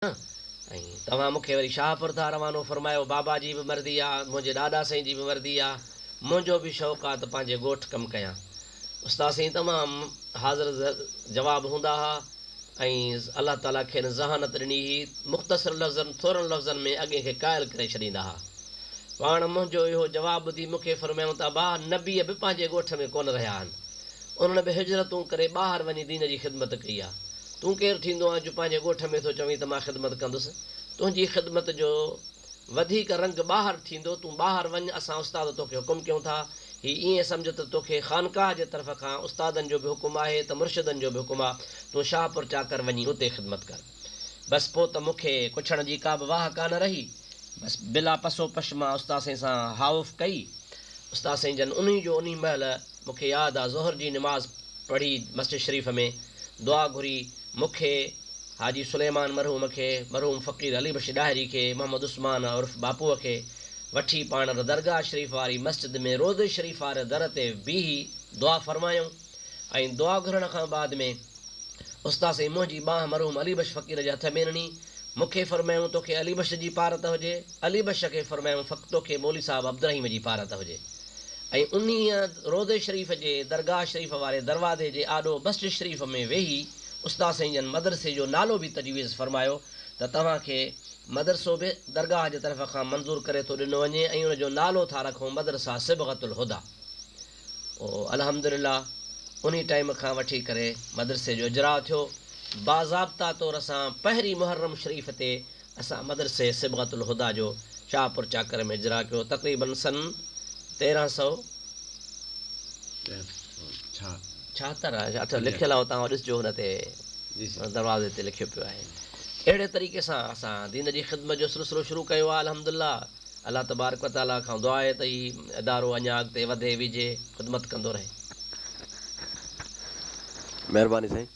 ۽ توهان مون کي وري شاهپور ٿا روانو فرمايو، بابا جي به مرضي آ، منهنجي ڏاڏا سائين جي به مرضي آ، منهنجو به شوق آ ته پنهنجي ڳوٺ ڪم ڪيان. استاد سائين تمام حاضر جواب هوندا ها ۽ الله تعاليٰ کين ذهانت ڏني هئي، مختصر لفظن، ٿورن لفظن ۾ اڳئين کي قائل ڪري ڇڏيندا ها. پاڻ منهنجو اهو جواب ٻڌي مون کي فرمايائون ته ابا نبي به پنهنجي ڳوٺ ۾ ڪونه رهيا آهن. انهن به هجرتون ڪري ٻاهر وڃي دين جي خدمت ڪئي آ. تون ڪير ٿيندو آن جو پنهنجي ڳوٺ ۾ ٿو چوين ته مان خدمت ڪندس؟ تنهنجي خدمت جو وڌيڪ رنگ ٻاهر ٿيندو، تون ٻاهر وڃ، اسان استاد توکي حڪم ڪيون ٿا. هي ائين سمجهه ته توکي خانقاهه جي طرف کان استادن جو به حڪم آهي ته مرشدن جو به حڪم آ، تون شاهپور چاڪر وڃي اتي خدمت ڪر. بس پوء ته مون کي ڪڇڻ جي ڪا به واهه ڪانه رهي. بس بلا پس و پش مان استاد سائين سان هائوف ڪئي. استاد سائين جن انهي جو انهي مهل مون کي ياد آ ظهر جي نماز پڙهي مسجد شريف ۾ دعا گهري مون کي، حاجي سليمان مرحوم کي، مرحوم فقير علي بخش ڏاهري کي، محمد عثمان عرف باپوء کي وٺي پاڻ درگاهه شريف واري مسجد ۾ روضي شريف واري در تي بيهي دعا فرمايائون ۽ دعا گهرڻ کان بعد ۾ استاد سائين منهنجي ٻانهن مرحوم علي بخش فقير جي هٿ ۾ ڏني، مون کي فرمايائون توکي علي بخش جي پارت هجي، علي بخش کي فرمايائون فق توکي مولوي صاحب عبدالرحيم جي پارت هجي ۽ انهيء روضي شريف جي درگاهه شريف واري دروازي جي آڏو مسجد شريف ۾ ويهي استاد سائين جن مدرسي جو نالو به تجويز فرمايو ته توهان کي مدرسو به درگاهه جي طرف کان منظور ڪري ٿو ڏنو وڃي ۽ ان جو نالو ٿا رکون مدرسه صبغة الهديٰ. پوء الحمدلله انهي ٽائيم کان وٺي ڪري مدرسي جو اجراء ٿيو. باضابطه طور سان پهرين محرم شريف تي اسان مدرسي صبغة الهديٰ جو شاهپور چاڪر ۾ اجراء ڪيو تقريباً سن 1300 ڇاهتر اٺ لکيل آهي توهان ڏسجو هن تي دروازي تي لکيو پيو آهي. اهڙي طريقي سان اسان دين جي خدمت جو سلسلو شروع ڪيو آهي الحمدلله. الله تبارڪ و تعاليٰ کان دعا آهي ته هي ادارو اڃا اڳتي وڌي ويجهي خدمت ڪندو رهي. مهرباني سائين.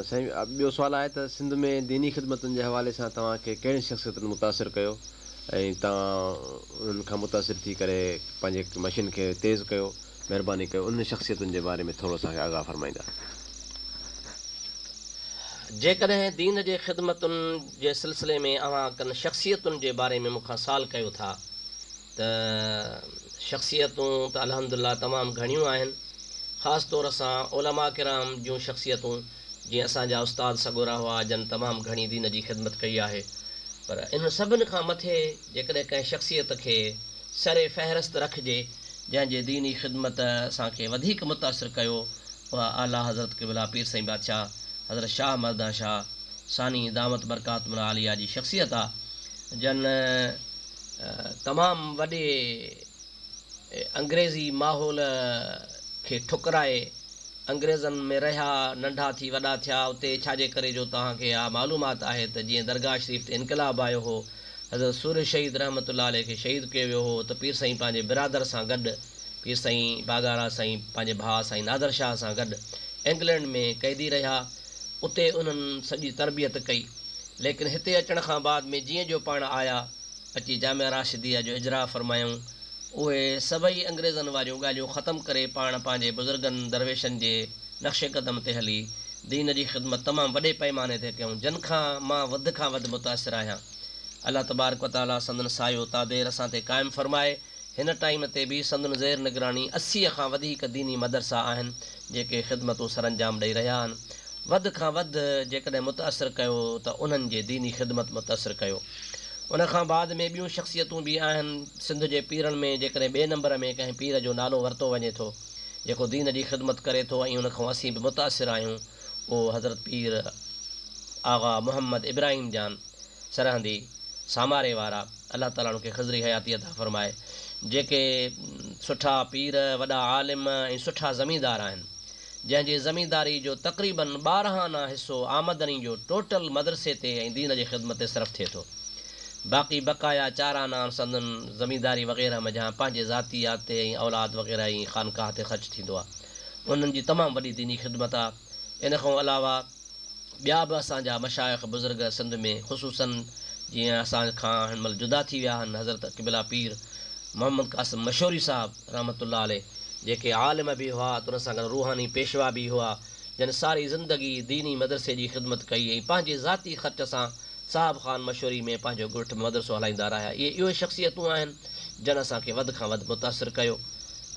سائين ٻيو سوال آهي ته سنڌ ۾ ديني خدمتن جي حوالي سان توهان کي ڪهڙين شخصيتن متاثر ڪيو ۽ توهان انهن کان متاثر ٿي ڪري پنهنجي مشن کي تيز ڪيو مهرباني ڪيو انهن شخصيتن جي باري ۾ ٿورو اسان کي آگاهه فرمائيندا. جيڪڏهن دين جي خدمتن جي سلسلي ۾ اوهان ڪن شخصيتن جي باري ۾ مون کان سوال ڪيو ٿا ته شخصيتون ته الحمدلله تمام گهڻيون آهن خاص طور سان علماء ڪرام جون شخصيتون جيئن اسان جا استاد سڳورا هئا جن تمام گهڻي دين جي خدمت ڪئي آهي پر انهن سڀن کان مٿي جيڪڏهن ڪنهن شخصيت کي سر فهرست رکجي جنهن جي ديني خدمت اسان کي وڌيڪ متاثر ڪيو اها اعليٰ حضرت قبله پير سائين بادشاهه حضرت شاهه مردان شاهه ثاني دامت برڪاتهم العاليه جي شخصيت آ جن تمام وڏي انگريزي ماحول کي ٺڪرائي انگريزن ۾ رهيا ننڍا ٿي وڏا ٿيا اتي ڇاجي ڪري جو توهان کي اها معلومات آهي ته جيئن درگاهه شريف تي انقلاب آيو هو حضرت سورهيه شهيد رحمة الله عليه کي شهيد ڪيو ويو هو ته پير سائين پنهنجي برادر سان گڏ پير سائين پاڳارا سائين پنهنجي ڀاء سائين نادر شاهه سان گڏ انگلينڊ ۾ قيدي رهيا اتي انهن سڄي تربيت ڪئي ليڪن هتي اچڻ کان بعد ۾ جيئن جو پاڻ آيا اچي جامعه راشديه جو اجراء فرمايائون اهي سڀئي انگريزن واريون ڳالهيون ختم ڪري پاڻ پنهنجي بزرگن درويشن جي نقش قدم تي هلي دين جي خدمت تمام وڏي پئماني تي ڪيائون جن کان مان وڌ کان وڌ متاثر آهيان الله تبارڪ و تعالي سندن سايو تادير اسان تي قائم فرمائي هن ٽائيم تي به سندن زير نگراني 80 کان وڌيڪ ديني مدرسا آهن جيڪي خدمتون سرانجام ڏئي رهيا آهن وڌ کان وڌ جيڪڏهن متاثر ڪيو ته انهن جي ديني خدمت متاثر ڪيو ان کان بعد ۾ ٻيون شخصيتون به آهن سنڌ جي پيرن ۾ جيڪڏهن ٻئي نمبر ۾ ڪنهن پير جو نالو ورتو وڃي ٿو جيڪو دين جي خدمت ڪري ٿو ۽ ان کان اسين به متاثر آهيون اهو حضرت پير آغا محمد ابراهيم جان سرهندي ساماري وارا الله تعالي انهن کي خضري حياتي عطا فرمائي جيڪي سٺا پير وڏا عالم ۽ سٺا زميندار آهن جنهن جي زمينداري جو تقريباً 12 آنا حصو آمدني جو ٽوٽل مدرسي تي ۽ دين جي خدمت تي صرف ٿئي ٿو باقي بقايا چار آنا سندن زمينداري وغيره منجهان پنهنجي ذاتيات تي ۽ اولاد وغيره ۽ خانقاهه تي خرچ ٿيندو آ. انهن جي تمام وڏي ديني خدمت آ. ان کان علاوه ٻيا به اسان جا مشائخ بزرگ سنڌ ۾ خصوصاً جيئن اسان کان هن مهل جدا ٿي ويا آهن حضرت قبله پير محمد قاسم مشوري صاحب رحمة الله عليه جيڪي عالم به هئا ته ان سان گڏ روحاني پيشوا به هئا جن ساري زندگي ديني مدرسي جي خدمت ڪئي ۽ پنهنجي ذاتي خرچ سان صاحب خان مشوري ۾ پنهنجو ڳوٺ ۾ مدرسو هلائيندا رهيا. اهي اهي شخصيتون آهن جن اسان کي وڌ کان وڌ متاثر ڪيو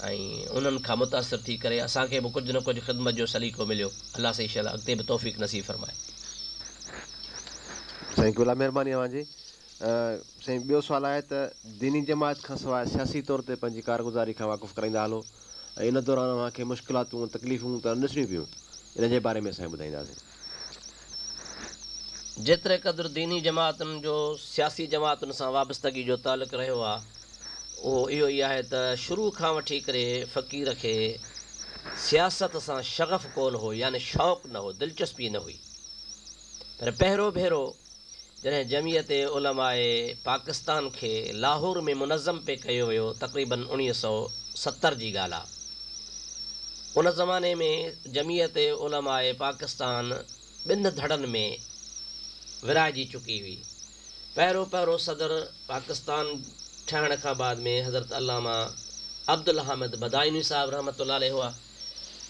۽ انهن کان متاثر ٿي ڪري اسان کي به ڪجهه نه ڪجهه خدمت جو سليقو مليو. الله سائين شل اڳتي به توفيق نصيب فرمائي. سائين قبلا مهرباني اوهان جي. سائين ٻيو سوال آهي ته ديني جماعت کان سواء سياسي طور تي پنهنجي ڪارگذاري کان واقف ڪرائيندا هلو ۽ ان دوران اوهان کي مشڪلاتون ۽ تڪليفون ته نه ڏسڻيون پيون ان جي باري ۾ سائين ٻڌائينداسين. جيتري قدر ديني جماعتن جو سياسي جماعتن سان وابستگي جو تعلق رهيو آهي اهو اهو ئي آهي ته شروع کان وٺي ڪري فقير کي سياست سان شغف ڪونه هو يعني شوق نه هو دلچسپي نه هئي پر پهريون ڀيرو جڏهن جمعيت علماء پاڪستان کي لاهور ۾ منظم پئي ڪيو ويو تقريباً 1970 جي ڳالهه آ. ان زماني ۾ جمعيت علماء پاڪستان ٻن ڌڙن ۾ ورهائجي چڪي هئي. پهريون پهريون صدر پاڪستان ٺهڻ کان بعد ۾ حضرت علامه عبدالحامد بدايوني صاحب رحمة الله عليه هئا.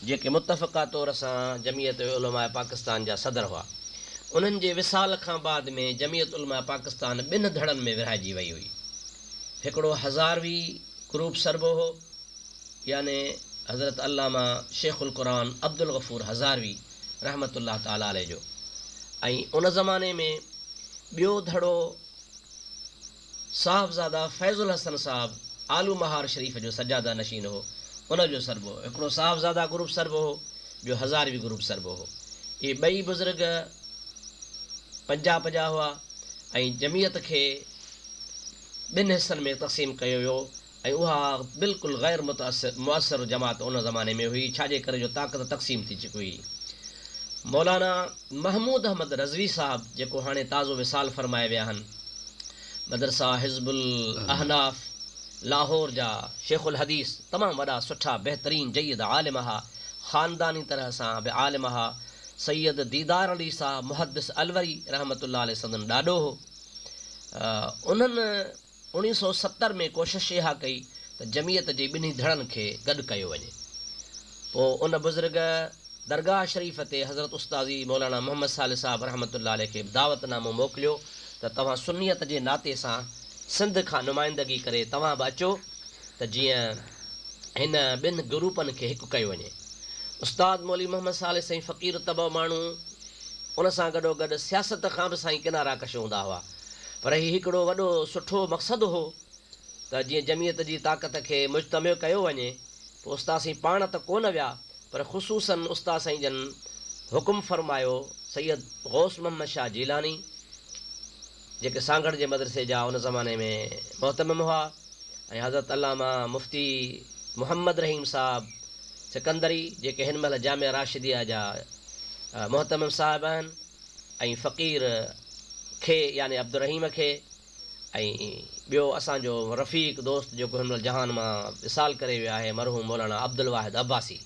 جيڪي متفقه طور سان جمعيت علماء پاڪستان جا صدر هئا. انهن جي وصال کان بعد ۾ جمعيت علماء پاڪستان ٻن ڌڙن ۾ ورهائجي وئي هئي. هڪڙو هزاروي گروپ سڏبو هو، يعني حضرت علامه شيخ القرآن عبدالغفور هزاروي رحمة الله تعالٰي عليه جو ۽ ان زماني ۾ ٻيو ڌڙو صاحبزاده فيض الحسن صاحب آلو مهار شريف جو سجاده نشين هو، ان جو سڏبو هو. هڪڙو صاحبزاده گروپ سڏبو هو، ٻيو هزاروي گروپ سڏبو هو. اهي ٻئي بزرگ پنجاب جا هئا ۽ جمعيت کي ٻن حصن ۾ تقسيم ڪيو ويو ۽ اها بلڪل غير مؤثر جماعت ان زماني ۾ هئي، ڇاجي ڪري جو طاقت تقسيم ٿي چڪي هئي. مولانا محمود احمد رضوي صاحب جيڪو هاڻي تازو وصال فرمائي ويا آهن، مدرسه حزب الاحناف لاهور جا شيخ الحديث تمام وڏا سٺا بهترين جيد عالم ها، خانداني طرح سان به عالم ها، سيد ديدار علي صاحب محدث الوري رحمة الله عليه سندن ڏاڏو هو. انهن 1970 ۾ ڪوشش اها ڪئي ته جمعيت جي ٻنهي ڌڙن کي گڏ ڪيو وڃي. پوء ان بزرگ درگاهه شريف تي حضرت استاذي مولانا محمد صالح صاحب رحمة الله عليه کي به دعوت نامو موڪليو ته توهان سنيت جي ناتي سان سنڌ کان نمائندگي ڪري توهان به اچو ته جيئن هن ٻن گروپن کي هڪ ڪيو وڃي. استاد مولوي محمد صالح سائين فقير طبع ماڻهو ان سان گڏوگڏ سياست کان به سائين ڪناره ڪش هوندا هئا. پر هي هڪڙو وڏو سٺو مقصد هو ته جيئن جمعيت جي طاقت کي مجتمع ڪيو وڃي. پوء استاد سائين پاڻ ته ڪونه ويا پر خصوصاً استاد سائين جن حڪم فرمايو سيد غوث محمد شاهه جيلاني جيڪي سانگهڙ جي مدرسي جا ان زماني ۾ مهتمم هئا ۽ حضرت علامه مفتي محمد رحيم صاحب سڪندري جيڪي هن مهل جامعه راشديه جا مهتمم صاحب آهن. ۽ فقير کي يعني عبدالرحيم کي ۽ ٻيو اسان جو رفيق دوست جيڪو هن مهل جهان مان وصال ڪري ويو آهي مرحوم مولانا عبدالواحد عباسي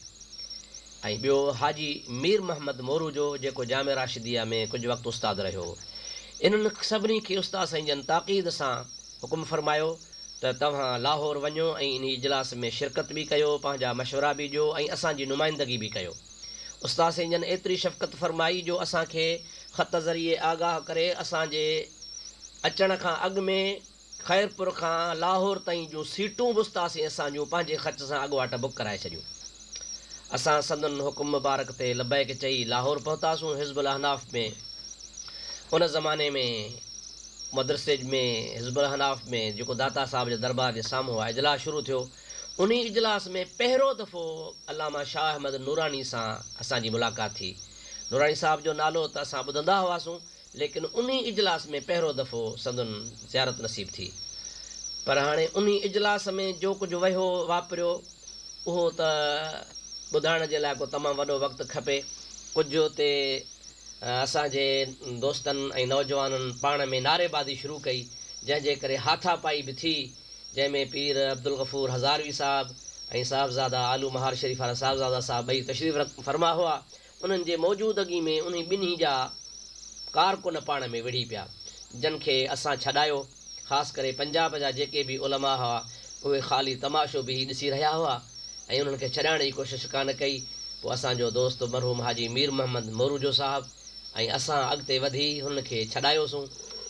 ۽ ٻيو حاجي مير محمد مورو جو جيڪو جامعه راشديه ۾ ڪجهه وقت استاد رهيو هو. انهن سڀني کي استاد سائين جن تاڪيد سان حڪم فرمايو ته توهان لاهور وڃو ۽ انهي اجلاس ۾ شرڪت به ڪيو، پنهنجا مشورا به ڏيو ۽ اسان جي نمائندگي به ڪيو. استاد سائين جن ايتري شفقت فرمائي جو اسان کي خط ذريعي آگاهه ڪري اسان جي اچڻ کان اڳ ۾ خيرپور کان لاهور تائين جون سيٽون به استاد سائين اسان جون پنهنجي خرچ سان اڳواٽ بڪ ڪرائي ڇڏيون. اسان سندن حڪم مبارڪ تي لبيڪ چئي لاهور پهتاسون. حزب الاحناف ۾ ان زماني ۾ مدرسي ۾ حزب الاحناف ۾ جيڪو داتا صاحب جي دربار جي سامهون آهي اجلاس شروع ٿيو. انهي اجلاس ۾ پهريون دفعو علامه شاهه احمد نوراني سان اسان جي ملاقات ٿي. نوراني صاحب جو نالو ته اسان ٻڌندا هئاسون ليڪن انهي اجلاس ۾ پهريون دفعو سندن زيارت نصيب ٿي. پر هاڻي انهي اجلاس ۾ جو ڪجهه وهيو واپريو اهو ته ٻڌائڻ جي لاء ڪو تمام وڏو وقت کپي. ڪجهه اتي اسان جي دوستن ۽ نوجوانن پاڻ ۾ نعري بازي شروع ڪئي جنهن جي ڪري هاٿا پائي به ٿي. جنهن ۾ پير عبدالغفور هزاروي صاحب ۽ صاحبزاده آلو مهار شريف وارا صاحبزاده صاحب ٻئي تشريف فرما هئا، انهن جي موجودگي ۾ انهي ٻنهي جا ڪارڪن پاڻ ۾ وڙهي پيا، جن کي اسان ڇڏايو، خاص ڪري پنجاب جا جيڪي به علماء هئا، اهي خالي تماشو بيهي ڏسي رهيا هئا ۽ انهن کي ڇڏائڻ جي ڪوشش ڪانه ڪئي، پوء اسان جو دوست مرحوم حاجي مير محمد موروجو صاحب ۽ اسان اڳتي وڌي هنن کي ڇڏايوسون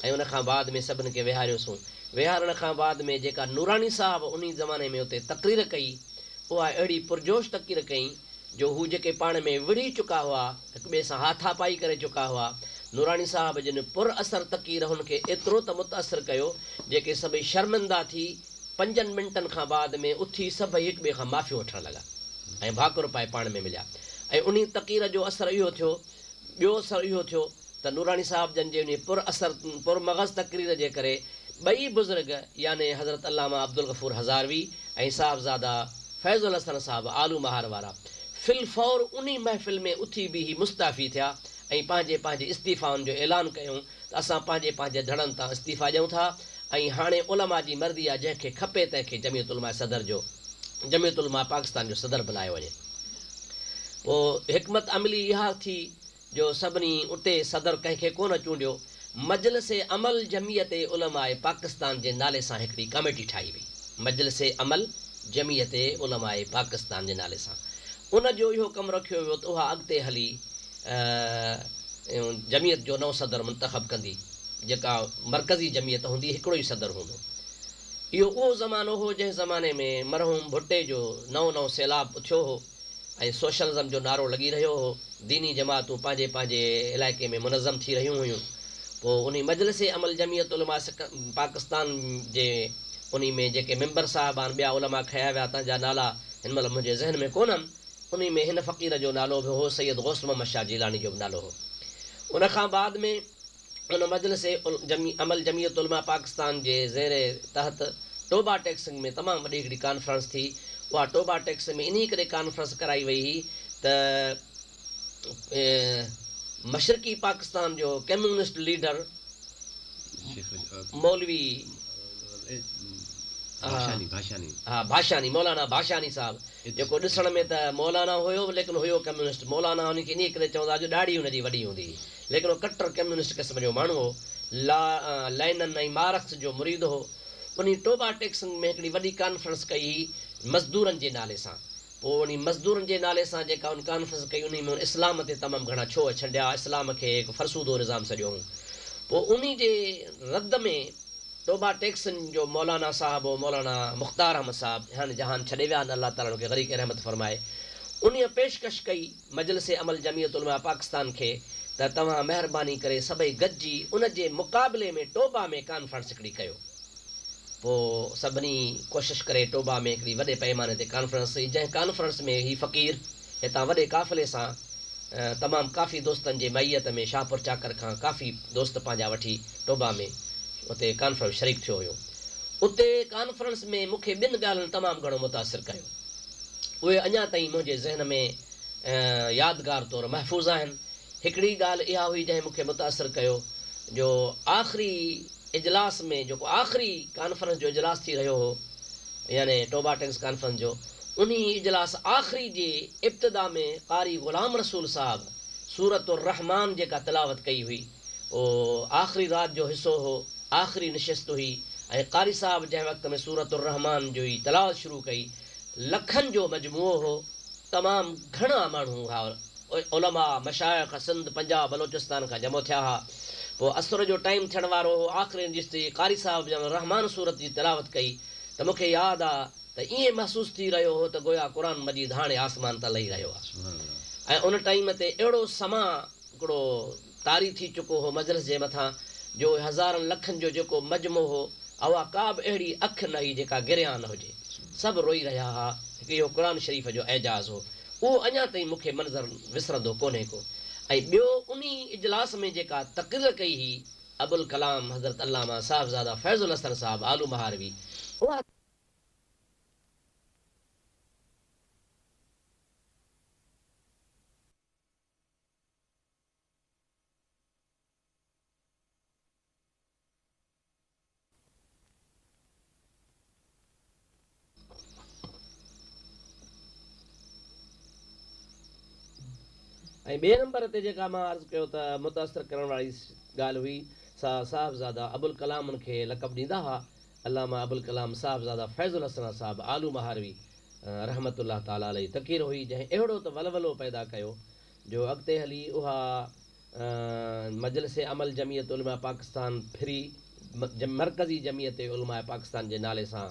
۽ ان کان بعد ۾ سڀن کي ويهاريوسون. ويهارڻ کان بعد ۾ جيڪا نوراني صاحب انهي زماني ۾ اتي تقرير ڪئي، اها اهڙي پرجوش تقرير ڪئي جو هو جيڪي پاڻ ۾ وڙهي چڪا هئا، هڪ ٻئي سان هاٿاپائي ڪري چڪا هئا، نوراني صاحب جن پر اثر تقرير هن کي ايترو ته متاثر ڪيو، جيڪي سڀئي شرمنده ٿي پنجن منٽن کان بعد ۾ اٿي سڀئي هڪ ٻئي کان معافيون وٺڻ لڳا ۽ ڀاڪر پائي پاڻ ۾ مليا ۽ انهي تقرير جو اثر اهو ٿيو، ٻيو اثر اهو ٿيو ته نوراني صاحب جن جي انهي پر اثر پر مغز تقرير جي ڪري ٻئي بزرگ يعني حضرت علامه عبدالغفور هزاروي ۽ صاحبزاده فيض الحسن صاحب آلو مهار وارا في الفور انهي محفل ۾ اٿي بيهي مستعفي ٿيا ۽ پنهنجي پنهنجي استعيفائن جو اعلان ڪيائون ته اسان پنهنجي پنهنجي ڌڙن تان استعيفا ڏيون ٿا ۽ هاڻي علماء جي مرضي آ جنهن کي کپي تنهن کي جمعيت علماء صدر جو جمعيت علماء پاڪستان جو صدر بنايو وڃي. پوء حڪمت عملي اها ٿي جو سڀني اتي صدر ڪنهن کي ڪونه چونڊيو. مجلس عمل جمعيت علماء پاڪستان جي نالي سان هڪڙي ڪاميٽي ٺاهي وئي. مجلس عمل جمعيت علماء پاڪستان جي نالي سان ان جو اهو ڪم رکيو ويو ته اها اڳتي هلي جمعيت جو نئون صدر منتخب ڪندي، جيڪا مرڪزي جمعيت هوندي، هڪڙو ئي صدر هوندو. اهو اهو زمانو هو جنهن زماني ۾ مرحوم ڀٽي جو نئون نئون سيلاب اٿيو هو ۽ سوشلزم جو نعرو لڳي رهيو هو. ديني جماعتون پنهنجي پنهنجي علائقي ۾ منظم ٿي رهيون هيون. پوء انهي مجلس عمل جمعيت علماء پاڪستان جي انهي ۾ جيڪي ميمبر صاحبان ٻيا علماء کنيا ويا تن جا نالا هن مهل منهنجي ذهن ۾ ڪونهن. انهي ۾ هن فقير جو نالو به هو، سيد غوث محمد شاهه جيلاني جو به نالو هو. ان کان بعد ۾ ان مجلس عمل جمعيت علماء پاڪستان جي زير تحت ٽوبا ٽيڪ سنگهه ۾ تمام وڏي هڪڙي ڪانفرنس ٿي. اها ٽوبا ٽيڪ سنگهه ۾ انهي ڪري ڪانفرنس ڪرائي وئي هئي ته مشرقي پاڪستان جو ڪميونسٽ ليڊر مولوي ها ڀاشاني مولانا ڀاشاني صاحب جيڪو ڏسڻ ۾ ته مولانا هيو ليڪن هيو ڪميونسٽ مولانا ان کي انهي ڪري چوندا جو ڏاڙهي هن جي وڏي هوندي هئي ليڪن هو ڪٽر ڪميونسٽ قسم جو ماڻهو هو لا لينن ۽ مارڪس جو مريد هو انهي ٽوبا ٽيڪ سنگهه ۾ هڪڙي وڏي ڪانفرنس ڪئي هئي مزدورن جي نالي سان پوء انهي مزدورن جي نالي سان جيڪا هن ڪانفرنس ڪئي انهي ۾ هن اسلام تي تمام گهڻا ڇوهه ڇنڊيا اسلام کي هڪ فرسودو نظام سڏيو هئون پوء انهي جي رد ۾ ٽوبا ٽيڪ سنگهه جو مولانا صاحب هو مولانا مختار احمد صاحب هن جهان ڇڏي ويا آهن الله تعالي انهن کي غريق رحمت فرمائي انهيء پيشڪش ڪئي مجلس عمل جمعيت علماء پاڪستان کي ته توهان مهرباني ڪري سڀئي گڏجي ان جي مقابلي ۾ ٽوبا ۾ ڪانفرنس هڪڙي ڪيو پوء سڀني ڪوشش ڪري ٽوبا ۾ هڪڙي وڏي پئماني تي ڪانفرنس ٿي جنهن ڪانفرنس ۾ هي فقير هتان وڏي قافلي سان تمام ڪافي دوستن جي معيت ۾ شاهپور چاڪر کان ڪافي دوست پنهنجا وٺي ٽوبا ۾ اتي ڪانفرنس شريڪ ٿيو هيو. اتي ڪانفرنس ۾ مون کي ٻن ڳالهين تمام گهڻو متاثر ڪيو. اهي اڃا تائين منهنجي ذهن ۾ يادگار طور محفوظ آهن. هڪڙي ڳالهه اها هئي جنهن مون کي متاثر ڪيو جو آخري اجلاس ۾ جيڪو آخري ڪانفرنس جو اجلاس ٿي رهيو هو يعني ٽوبا ٽيڪ ڪانفرنس جو انهي اجلاس آخري جي ابتدا ۾ قاري غلام رسول صاحب سورة الرحمان جيڪا تلاوت ڪئي هئي اهو آخري رات جو حصو هو آخري نشست هئي ۽ قاري صاحب جنهن وقت ۾ سورة الرحمان جي تلاوت شروع ڪئي لکن جو مجموعو هو تمام گهڻا ماڻهو هئا علماء، مشائخ سنڌ، پنجاب، بلوچستان کان جمع ٿيا ها. پوء عصر جو ٽائيم ٿيڻ وارو هو. آخري نشست جي قاري صاحب جنهن مهل رحمان سورت جي تلاوت ڪئي ته مون کي ياد آ ته ائين محسوس ٿي رهيو هو ته گويا قرآن مجيد هاڻي آسمان تان لهي رهيو آ ۽ ان ٽائيم تي اهڙو سماع هڪڙو طاري ٿي چڪو هو مجلس جي مٿان جو هزارن لکن جو جيڪو مجمع هو اها ڪا به اهڙي اک نه هئي جيڪا گريان نه هجي. سڀ روئي رهيا ها. هڪ اهو قرآن شريف جو اعجاز هو. اهو اڃا تائين مون کي منظر وسرندو ڪونهي ڪو. ۽ ٻيو انهي اجلاس ۾ جيڪا تقرير ڪئي هئي ابوالڪلام حضرت علامه صاحبزاده فيض الحسن صاحب آلو مهاروي اها ۽ ٻئي نمبر تي جيڪا مان عرض ڪيو ته متاثر ڪرڻ واري ڳالهه هئي سا صاحبزاده ابوالڪلام ان کي لقب ڏيندا هئا علامه ابوالڪلام صاحبزاده فيض الحسن صاحب آلو مهاروي رحمة الله تعالٰي عليه تقرير هئي جنهن اهڙو ته ولولو پيدا ڪيو جو اڳتي هلي اها مجلس عمل جمعيت علماء پاڪستان ڦري مرڪزي جمعيت علماء پاڪستان جي نالي سان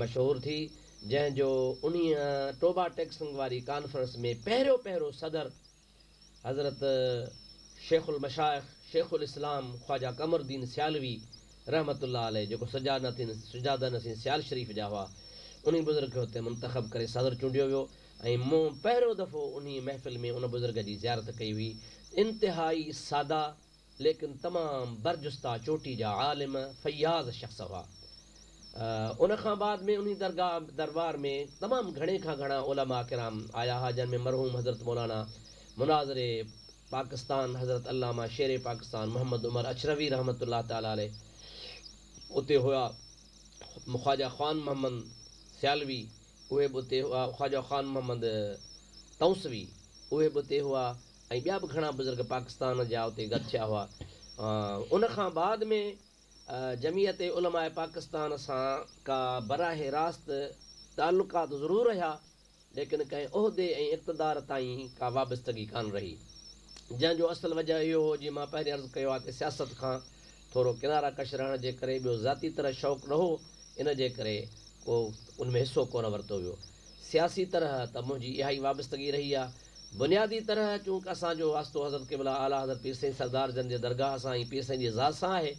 مشهور ٿي، جنهن جو انهيء ٽوبا ٽيڪ سنگهه واري ڪانفرنس ۾ پهريون پهريون صدر حضرت شيخ المشائخ شيخ الاسلام خواجه قمر الدين سيالوي رحمة الله عليه جيڪو سجاده نشين سيال شريف جا هئا، انهي بزرگ کي اتي منتخب ڪري صدر چونڊيو ويو ۽ مون پهريون دفعو انهي محفل ۾ ان بزرگ جي زيارت ڪئي هئي. انتهائي سادا ليڪن تمام برجستا چوٽي جا عالم فياض شخص هئا. ان کان بعد ۾ انهي درگاهه دربار ۾ تمام گهڻي کان گهڻا علماء ڪرام آيا ها جن ۾ مرحوم حضرت مولانا مناظر پاڪستان حضرت علامه شير پاڪستان محمد عمر اڇروي رحمة الله تعالٰي عليه اتي هئا، خواجه خان محمد سيالوي اهي به اتي هئا، خواجه خان محمد تونسوي اهي به اتي هئا ۽ ٻيا به گهڻا بزرگ پاڪستان جا اتي گڏ ٿيا هئا. ان کان بعد ۾ جمعيت علماء پاڪستان سان ڪا براهه راست تعلقات ضرور رهيا، ليڪن ڪنهن عهدي ۽ اقتدار تائين ڪا وابستگي ڪانه رهي، جنهن جو اصل وجه اهو هو جيئن مان پهرين عرض ڪيو آهي ته سياست کان ٿورو ڪناره ڪش رهڻ جي ڪري ٻيو ذاتي طرح شوق نه هو ان جي ڪري ڪو ان ۾ حصو ڪونه ورتو ويو. سياسي طرح ته منهنجي اها ئي وابستگي رهي آهي. بنيادي طرح چونڪ اسان جو واسطو حضرت قبله اعليٰ حضرت پير سائين سردار جن جي درگاهه سان ۽ پير سائين جي ذات سان آهي.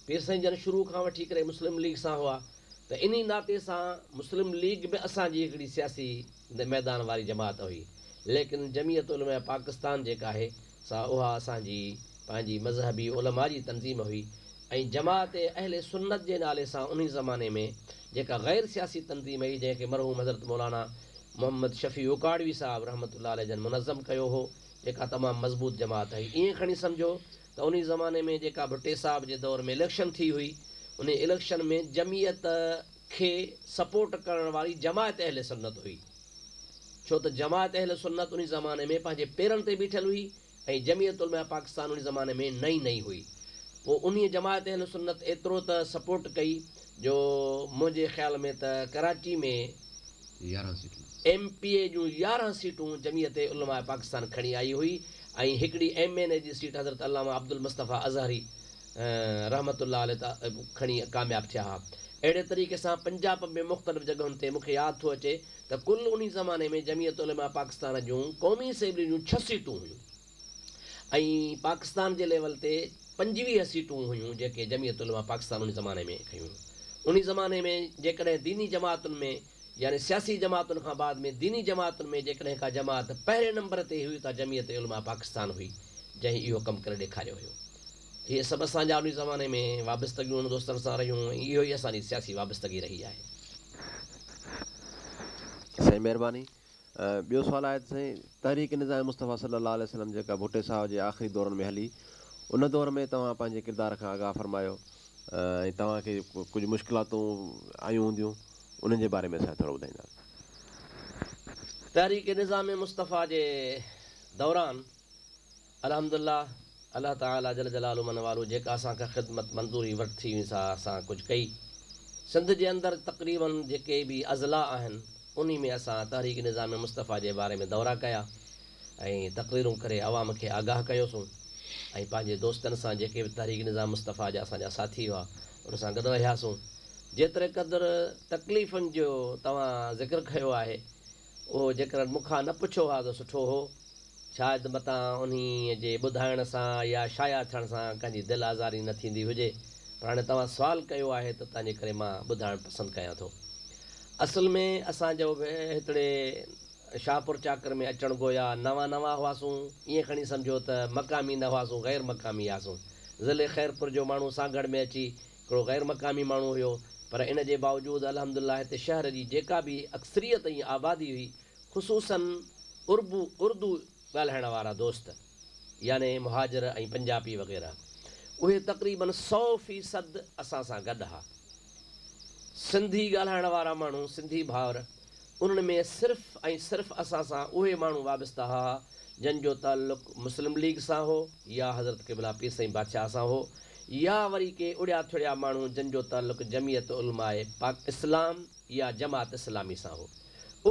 پير سائين جن شروع کان وٺي ڪري مسلم ليگ سان هئا ته انهي ناتي سان مسلم ليگ به اسان جي هڪڙي سياسي ميدان واري جماعت هئي ليڪن جمعيت علماء پاڪستان جيڪا آهي سا اها اسان جي پنهنجي مذهبي علماء جي تنظيم هئي ۽ جماعت اهل سنت جي نالي سان انهي زماني ۾ جيڪا غير سياسي تنظيم هئي جنهن کي مرحوم حضرت مولانا محمد شفيع اوڪاڙوي صاحب رحمة الله عليه جن منظم ڪيو هو جيڪا تمام مضبوط جماعت هئي ائين کڻي سمجهو ته انهي زماني ۾ جيڪا ڀٽي صاحب جي دور ۾ اليڪشن ٿي هئي انهي اليڪشن ۾ جمعيت کي سپورٽ ڪرڻ واري جماعت اهل سنت هئي ڇو ته جماعت اهل سنت انهي زماني ۾ پنهنجي پيرن تي بيٺل هئي ۽ جمعيت علماء پاڪستان انهي زماني ۾ نئين نئين هئي پوء انهي جماعت اهل سنت ايترو ته سپورٽ ڪئي جو منهنجي خيال ۾ ته ڪراچي ۾ 11 سيٽون. ايم پي اي جون 11 سيٽون جمعيت علماء پاڪستان کڻي آئي هئي ۽ هڪڙي ايم اين اي جي سيٽ حضرت علامه عبدالمصطفيٰ ازهري رحمة الله عليه کڻي ڪامياب ٿيا ها. اهڙي طريقي سان پنجاب ۾ مختلف جڳهن تي مون کي ياد ٿو اچي ته ڪل انهي زماني ۾ جمعيت علماء پاڪستان جون قومي اسيمبلي جون ڇهه سيٽون هيون ۽ پاڪستان جي ليول تي 25 سيٽون هيون جيڪي جمعيت علماء پاڪستان انهي زماني ۾ کنيون. انهي زماني ۾ جيڪڏهن ديني جماعتن ۾ يعني سياسي جماعتن کان بعد ۾ ديني جماعتن ۾ جيڪڏهن ڪا جماعت پهرين نمبر تي هئي ته جمعيت علماء پاڪستان هئي جنهن اهو ڪم ڪري ڏيکاريو هيو. اهي سڀ اسان جا انهي زماني ۾ وابستگيون انهن دوستن سان رهيون ۽ اهو ئي اسان جي سياسي وابستگي رهي آهي. سائين مهرباني. ٻيو سوال آهي ته سائين تحريڪ نظام مصطفيٰ صلي الله عليه وسلم جيڪا ڀٽي صاحب جي آخري دورن ۾ هلي ان دور ۾ توهان پنهنجي ڪردار کان آگاهه فرمايو ۽ توهان کي ڪجهه مشڪلاتون آيون هونديون انهن جي باري ۾ اسان کي ٿورو ٻڌائيندا. تحريڪ نظام مصطفيٰ جي دوران الحمدلله الله تعالي جل جلاله من والو جيڪا اسان کان خدمت منظوري ورتي هئي سا اسان ڪجهه ڪئي. سنڌ جي اندر تقريباً جيڪي به اضلاع آهن انهي ۾ اسان تحريڪ نظام مصطفيٰ جي باري ۾ دورا ڪيا ۽ تقريرون ڪري عوام کي آگاهه ڪيوسون ۽ پنهنجي دوستن سان جيڪي به تحريڪ نظام مصطفيٰ جا اسان جا ساٿي هئا ان سان گڏ رهياسون. جيتري قدر تڪليفن جو توهان ذڪر ڪيو آهي اهو جيڪر مون کان نه پڇو ها ته سٺو هو. شايد متان انهيء جي ٻڌائڻ سان يا شايع ٿيڻ سان ڪنهن جي دل آزاري نه ٿيندي هجي، پر هاڻي توهان سوال ڪيو آهي ته تنهنجي ڪري مان ٻڌائڻ پسند ڪيان ٿو. اصل ۾ اسان جو به هتڙي شاهپور چاڪر ۾ اچڻ گويا نوان نوان هئاسون، ائين کڻي سمجهو ته مقامي نه هئاسون، غير مقامي هئاسون. ضلعي خيرپور جو ماڻهو سانگهڙ ۾ اچي هڪڙو غير مقامي ماڻهو هيو، پر ان جي باوجود الحمدلله هتي شهر جي جيڪا به اڪثريت ۽ آبادي هئي، خصوصاً اربو اردو ڳالهائڻ وارا دوست يعني مهاجر ۽ پنجاپي وغيره اهي تقريباً سئو فيصد اسان سان گڏ ها. سنڌي ڳالهائڻ وارا ماڻهو، سنڌي ڀائر، انهن ۾ صرف ۽ صرف اسان سان اهي ماڻهو وابسته ها جن جو تعلق مسلم ليگ سان هو يا حضرت قبله پير سائين بادشاهه سان هو يا وري ڪي اڙيا ٿڙيا ماڻهو جن جو تعلق جمعيت علماء پاڪ اسلام يا جماعت اسلامي سان هو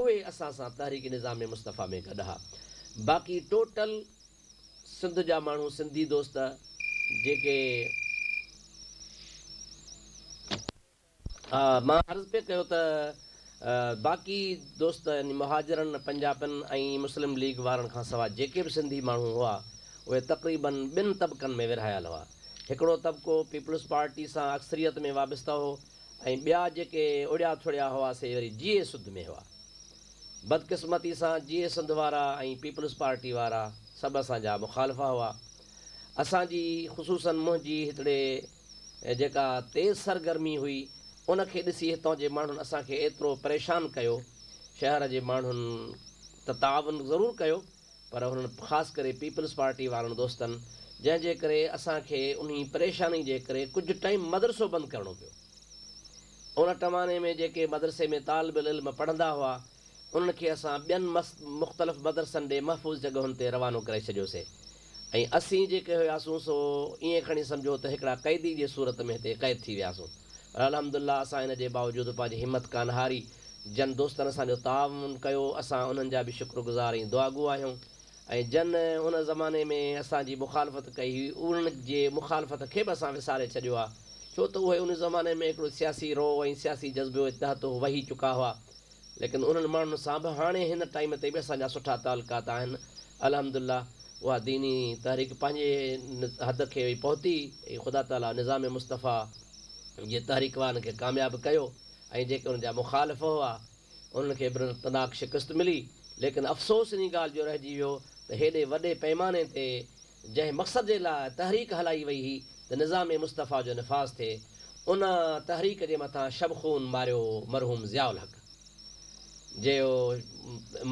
اهي اسان سان تحريڪ نظام مصطفيٰ ۾ گڏ ها باقي ٽوٽل سنڌ جا ماڻهو سنڌي دوست جيڪي مان عرض پئي ڪيو ته باقي دوست يعني مهاجرن، پنجابين ۽ مسلم ليگ وارن کان سواء جيڪي به سنڌي ماڻهو هئا، اهي تقريباً ٻن طبقن ۾ ورهايل هئا. هڪڙو طبقو پيپلز پارٽي سان اڪثريت ۾ وابسته هو ۽ ٻيا جيڪي اڙيا ٿڙيا هئا سي وري جيئي سنڌ ۾ هئا. بدقسمتي سان جيئي سنڌ وارا ۽ پيپلز پارٽي وارا سڀ اسان جا مخالف هئا. اسان جي خصوصاً منهنجي هتڙي جيڪا تيز سرگرمي هئي ان کي ڏسي هتان جي ماڻهن اسان کي ايترو پريشان ڪيو، شهر جي ماڻهن ته تعاون ضرور ڪيو پر هنن خاص ڪري پيپلز پارٽي وارن دوستن جنهن جي ڪري اسان کي انهي پريشاني جي ڪري ڪجهه ٽائيم مدرسو بند ڪرڻو پيو. ان ٽماني ۾ جيڪي مدرسي ۾ طالب العلم پڙهندا هئا انهن کي اسان ٻين مختلف مدرسن ڏي محفوظ جڳهن تي روانو ڪري ڇڏيوسي ۽ اسين جيڪي هياسون سو ائين کڻي سمجهو ته هڪڙا قيدي جي صورت ۾ هتي قيد ٿي وياسون پر الحمدلله اسان ان جي باوجود پنهنجي همت ڪانه هاري جن دوستن اسان جو تعاون ڪيو اسان انهن جا به شڪر گذار ۽ دعاگو آهيون ۽ جن ان زماني ۾ اسان جي مخالفت ڪئي هئي انهن جي مخالفت کي به اسان وساري ڇڏيو آهي ڇو ته اهي ان زماني ۾ هڪڙو سياسي رو ۽ سياسي جذبي تحت وهي چڪا هئا ليڪن انهن ماڻهن سان به هاڻي هن ٽائيم تي به اسان جا سٺا تعلقات آهن الحمدلله اها ديني تحريڪ پنهنجي حد کي پهتي ۽ خدا تعالي نظام مصطفيٰ جي تحريڪ وارن کي ڪامياب ڪيو ۽ جيڪي ان جا مخالف هئا انهن کي عبرتناڪ شڪست ملي ليڪن افسوس انهي ڳالهه جو رهجي ويو ته هيڏي وڏي پيماني تي جنهن مقصد جي لاء تحريڪ هلائي وئي هئي ته نظام مصطفيٰ جو نفاذ ٿئي، ان تحريڪ جي مٿان شبخون ماريو مرحوم ضياء الحق جيو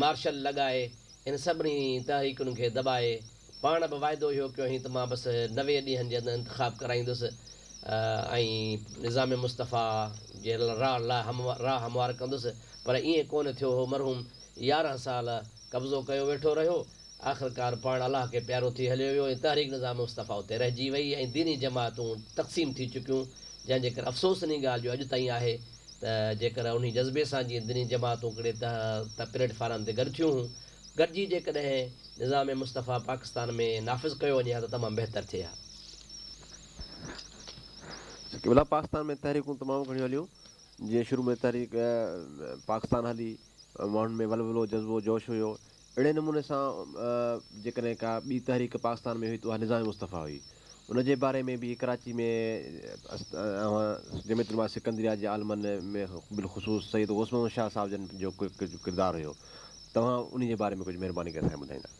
مارشل لڳائي ان سڀني تحريڪن کي دٻائي پاڻ به واعدو اهو ڪيو هئين ته مان بس 90 ڏينهن جي اندر انتخاب ڪرائيندس ۽ نظام مصطفيٰ جي راهه هموار ڪندس پر ائين ڪونه ٿيو هو مرحوم 11 سال قبضو ڪيو ويٺو رهيو آخرڪار پاڻ الله کي پيارو ٿي هليو ويو ۽ تحريڪ نظام مصطفيٰ اتي رهجي وئي ۽ ديني جماعتون تقسيم ٿي چڪيون جنهن جي ڪري افسوس انهي ڳالهه جو اڄ تائين آهي ته جيڪر انهي جذبي سان جيئن ديني جماعتون هڪڙي ته پليٽ فارم تي گڏ ٿيون هون گڏجي جيڪڏهن نظام مصطفيٰ پاڪستان ۾ نافذ ڪيو وڃي ها ته تمام بهتر ٿئي ها. قبلا پاڪستان ۾ تحريڪون تمام گهڻيون هليون جيئن شروع ۾ تحريڪ پاڪستان هلي ماڻهن ۾ ولولو جذبو جوش هيو اهڙي نموني سان جيڪڏهن ڪا ٻي تحريڪ پاڪستان ۾ هئي ته اها نظام مصطفيٰ هئي. ان جي باري ۾ به ڪراچي ۾ اوهان جمعيت علماء سڪندريه جي عالمن ۾ بالخصوص سيد غوث محمد شاهه صاحب جن جو ڪجهه ڪردار هيو. توهان انهي جي باري ۾ ڪجهه مهرباني ڪري اسان کي ٻڌائيندا.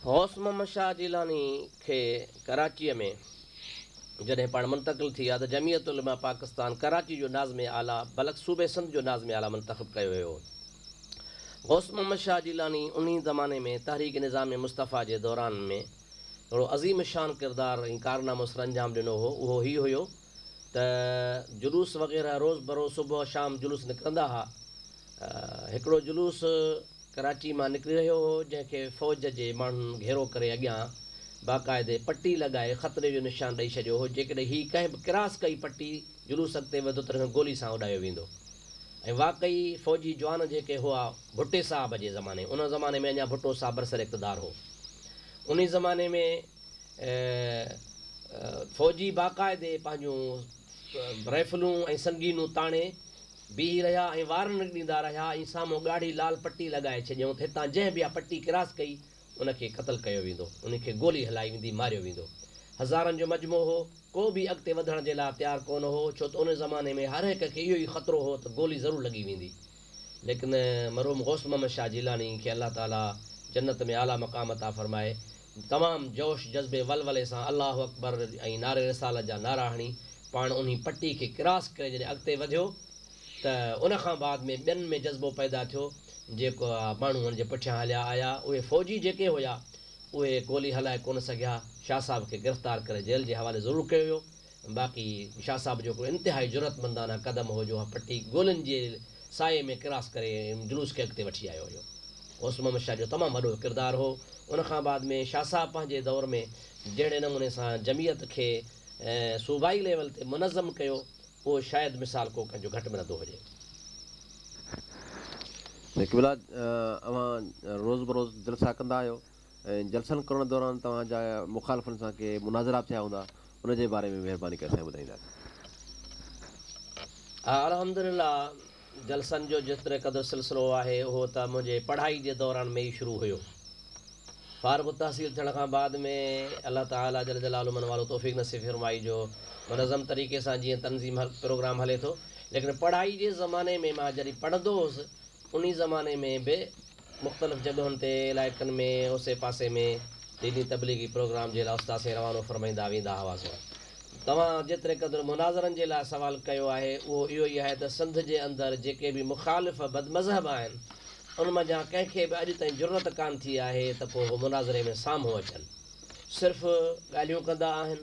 غوث محمد شاهه جيلاني کي ڪراچيء ۾ جڏهن پاڻ منتقل ٿي ويا ته جمعيت علماء پاڪستان ڪراچي جو ناظم اعليٰ بلڪ صوبي سنڌ جو ناظم اعليٰ منتخب ڪيو ويو هو. غوث محمد شاهه جيلاني انهي زماني ۾ تحريڪ نظام مصطفيٰ جي دوران ۾ هڪڙو عظيم الشان ڪردار ۽ ڪارنامو سرانجام ڏنو هو اهو هي هيو ته جلوس وغيره روز بروز صبح شام جلوس نڪرندا ها هڪڙو جلوس ڪراچي مان نڪري رهيو هو جنهن کي فوج جي ماڻهن گهيرو ڪري اڳيان باقاعدي پٽي لڳائي خطري جو نشان ڏئي ڇڏيو هو جيڪڏهن هي ڪنهن به ڪراس ڪئي پٽي جلوس اڳتي وڌيو ته ان کي گولي سان اڏايو ويندو ۽ واقعي فوجي جوان جيڪي هئا ڀٽي صاحب جي زماني ان زماني ۾ اڃا ڀٽو صاحب برسر اقتدار هو انهي زماني ۾ فوجي باقاعدي پنهنجون رائفلون ۽ سنگينون تاڻي بيهي رهيا ۽ وارننگ ڏيندا رهيا ۽ سامهون ڳاڙهي لال پٽي لڳائي ڇڏيائون ته هتان جنهن به اها پٽي ڪراس ڪئي ان کي قتل ڪيو ويندو ان کي گولي هلائي ويندي ماريو ويندو هزارن جو مجموعو هو ڪو به اڳتي وڌڻ جي لاء تيار ڪونه هو، ڇو ته ان زماني ۾ هر هڪ کي اهو ئي خطرو هو ته گولي ضرور لڳي ويندي. ليڪن مرحوم غوث محمد شاهه جيلاني کي الله تعاليٰ جنت ۾ اعليٰ مقام عطا فرمائي، تمام جوش جذبي ولولي سان الله اڪبر ۽ نعري رسالت جا نعرا هڻي پاڻ انهي پٽي کي ڪراس ڪري جڏهن اڳتي وڌيو ته ان کان بعد ۾ ٻين ۾ جذبو پيدا ٿيو، جيڪو ماڻهو ان جي پٺيان هليا آيا، اهي فوجي جيڪي هيا اهي گولي هلائي ڪونه سگهيا، شاهه صاحب کي گرفتار ڪري جيل جي حوالي ضرور ڪيو ويو، باقي شاهه صاحب جو هڪڙو انتهائي جرئتمندانه قدم هو جو اها پٽي گولين جي سائي ۾ ڪراس ڪري جلوس کي اڳتي وٺي آيو هيو. غوث محمد شاهه جو تمام وڏو ڪردار هو. ان کان بعد ۾ شاهه صاحب پنهنجي دور ۾ جهڙي نموني سان جمعيت کي صوبائي ليول تي منظم ڪيو اهو شايد مثال ڪو ڪنهن جو گهٽ ملندو هجي. قبلا اوهان روز بروز جلسا ڪندا آهيو ۽ جلسن ڪرڻ دوران توهان جا مخالفن سان ڪي مناظرا به ٿيا هوندا ان جي باري ۾ مهرباني ڪري سائين ٻڌائيندا. ها الحمدلله جلسن جو جيتري قدر سلسلو آهي اهو ته منهنجي پڙهائي جي دوران ۾ ئي شروع هيو. فارغ التحصيل ٿيڻ کان بعد ۾ الله تعالي جل جلاله من والو توفيق نصيب فرمائي جو منظم طريقي سان جيئن تنظيم پروگرام هلي ٿو ليڪن پڙهائي جي زماني ۾ مان جڏهن پڙهندو هوس انهي زماني ۾ به مختلف جڳهن تي علائقن ۾ اوسي پاسي ۾ ديني تبليغي پروگرام جي لاء استاد سائين روانو فرمائيندا ويندا هئاسون. توهان جيتري قدر مناظرن جي لاء سوال ڪيو آهي اهو اهو ئي آهي ته سنڌ جي اندر جيڪي به مخالف بدمذهب آهن ان منجهان ڪنهن کي به اڄ تائين جرئت ڪانه ٿي آهي ته پوء هو مناظري ۾ سامهون اچن. صرف ڳالهيون ڪندا آهن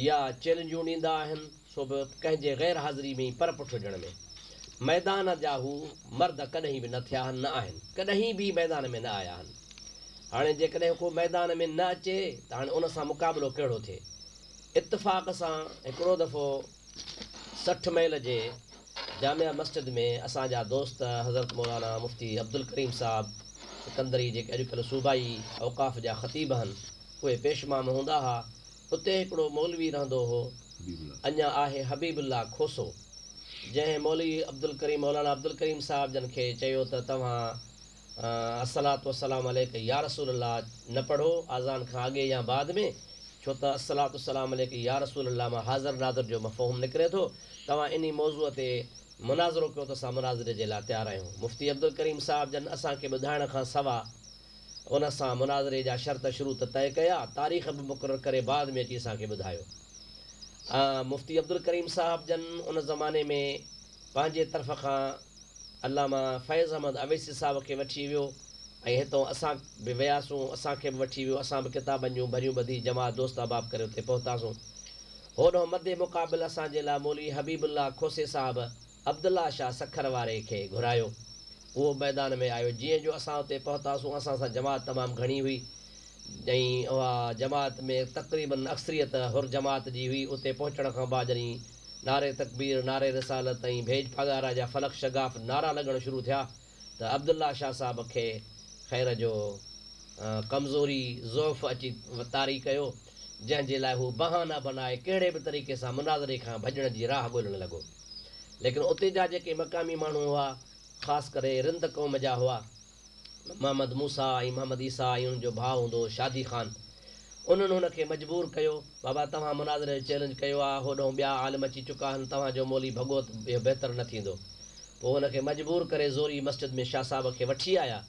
يا چئلينجون ڏيندا آهن. سو به ڪنهن جي غير حاضري ۾ پر پٺ هجڻ ۾. ميدان جا هو مرد ڪڏهين به نه ٿيا آهن نه آهن. ڪڏهين به ميدان ۾ نه آيا آهن. هاڻي جيڪڏهن ڪو ميدان ۾ نه اچي ته هاڻي ان سان مقابلو ڪهڙو ٿئي. اتفاق سان هڪڙو دفعو 60 ميل جي جامع مسجد ۾ اسان جا دوست حضرت مولانا مفتي عبدالڪريم صاحب سڪندري جيڪي اڄڪلهه صوبائي اوقاف جا خطيب آهن اهي پيش امام هوندا ها. اتي هڪڙو مولوي رهندو هو، اڃا آهي حبيب الله کوسو، جنهن مولوي عبدالڪريم مولانا عبدالڪريم صاحب جن کي چيو ته توهان الصلوة والسلام عليڪ يا رسول الله نه پڙهو اذان کان اڳي يا بعد ۾، ڇو ته الصلوة والسلام عليڪ يا رسول الله مان حاضر ناظر جو مفهوم نڪري ٿو، توهان انهي موضوع تي مناظرو ڪيو ته اسان مناظري جي لاء تيار آهيون. مفتي عبدالڪريم صاحب جن اسان کي ٻڌائڻ کان سوا ان سان مناظري جا شرط شروط طئي ڪيا، تاريخ به مقرر ڪري بعد ۾ اچي اسان کي ٻڌايو. مفتي عبدالڪريم صاحب جن ان زماني ۾ پنهنجي طرف کان علامه فيض احمد اويسي صاحب کي وٺي ويو ۽ هتئون اسان به وياسون، اسان کي به وٺي ويو، اسان به ڪتابن جون ڀريون ٻڌي جماعت دوست احباب ڪري اتي پهتاسون. هوڏهون مد مقابل اسان جي لاء مولوي حبيب الله کوسي صاحب عبدالله شاهه سکر واري کي گهرايو. اهو ميدان ۾ آيو. جيئن جو اسان اتي پهتاسون، اسان سان جماعت تمام گهڻي هئي ۽ اها جماعت ۾ تقريباً اڪثريت حر جماعت جي هئي. اتي پهچڻ کان بعد جڏهن نعري تڪبير، نعري رسالت ۽ ڀيڄ پاڳارا جا فلڪ شگاف نعرا لڳڻ شروع ٿيا ته عبدالله شاهه صاحب کي خير جو ڪمزوري، ضعف، اچي طاري ڪيو، جنهن جي لاء هو بهانا بنائي ڪهڙي به طريقي سان مناظري کان ڀڄڻ جي راهه ڳولڻ لڳو. ليڪن اتي جا جيڪي مقامي ماڻهو هئا، خاص ڪري رند قوم جا هئا، محمد موسيٰ ۽ محمد عيسيٰ ۽ انهن جو ڀاء هوندو هو شادي خان، انهن هن کي مجبور ڪيو، بابا توهان مناظري جو چئلينج ڪيو آ، هوڏهون ٻيا عالم اچي چڪا آهن، توهان جو مولوي ڀڳو ته اهو بهتر نه ٿيندو. پوء هن کي مجبور ڪري زوري مسجد ۾ شاهه صاحب کي وٺي آيا،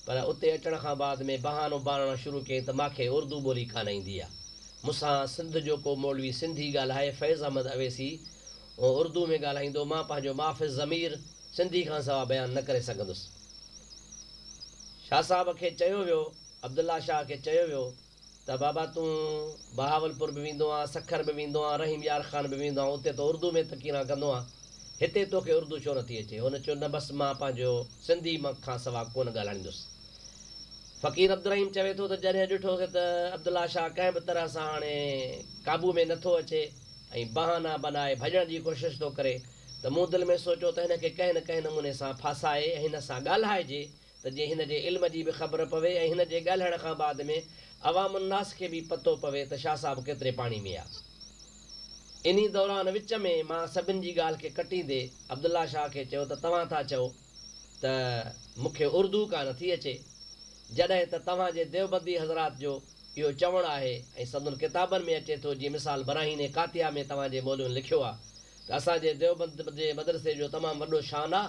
پر اتي اچڻ کان بعد ۾ بهانو بڻائڻ شروع ڪيائين ته ماکي اردو ٻولي ڪانه ايندي آ، مون سان سنڌ جو ڪو مولوي سنڌي ڳالهائي، فيض احمد اويسي اردو ۾ ڳالهائيندو، مان پنهنجو ما في الضمير سنڌي کان سوا بيان نه ڪري سگهندس. شاهه صاحب کي چيو ويو، عبدالله شاهه کي چيو ويو ته بابا تون بهاولپور به ويندو آن، سکر به ويندو آن، رحيم يار خان به ويندو آن، اتي ته اردو ۾ تقريران ڪندو آن، هتي توکي اردو ڇو نٿي اچي؟ هن چيو نه بس مان پنهنجو سنڌي کان سوا ڪونه ڳالهائيندس. فقير عبدالرحيم چوي ٿو ته جڏهن ڏٺوسين ته عبدالله شاهه ڪنهن به طرح سان هاڻي قابو ۾ نٿو اچي ۽ بهانا بنائي ڀڄڻ جي ڪوشش ٿو ڪري ته مون دل ۾ سوچيو ته هن کي ڪنهن نه ڪنهن نموني سان ڦاسائي ۽ هن سان ڳالهائجي ته جيئن هن جي علم جي به خبر پوي ۽ هن جي ڳالهائڻ کان بعد ۾ عوام الناس کي به پتو پوي ته شاهه صاحب ڪيتري پاڻي ۾ آ. انهي دوران وچ ۾ مان سڀن جي ڳالهه کي ڪٽيندي عبدالله شاهه کي چيو ته توهان ٿا چئو ته مون کي اردو ڪانه ٿي اچي جڏهن ته توهان جي ديوبندي حضرات جو اهو چوڻ آهي ۽ سندن ڪتابن ۾ اچي ٿو جيئن مثال براهين قاطعه ۾ توهان جي مولوين لکيو آ ته اسان جي ديوبند جي مدرسي جو تمام وڏو شان آ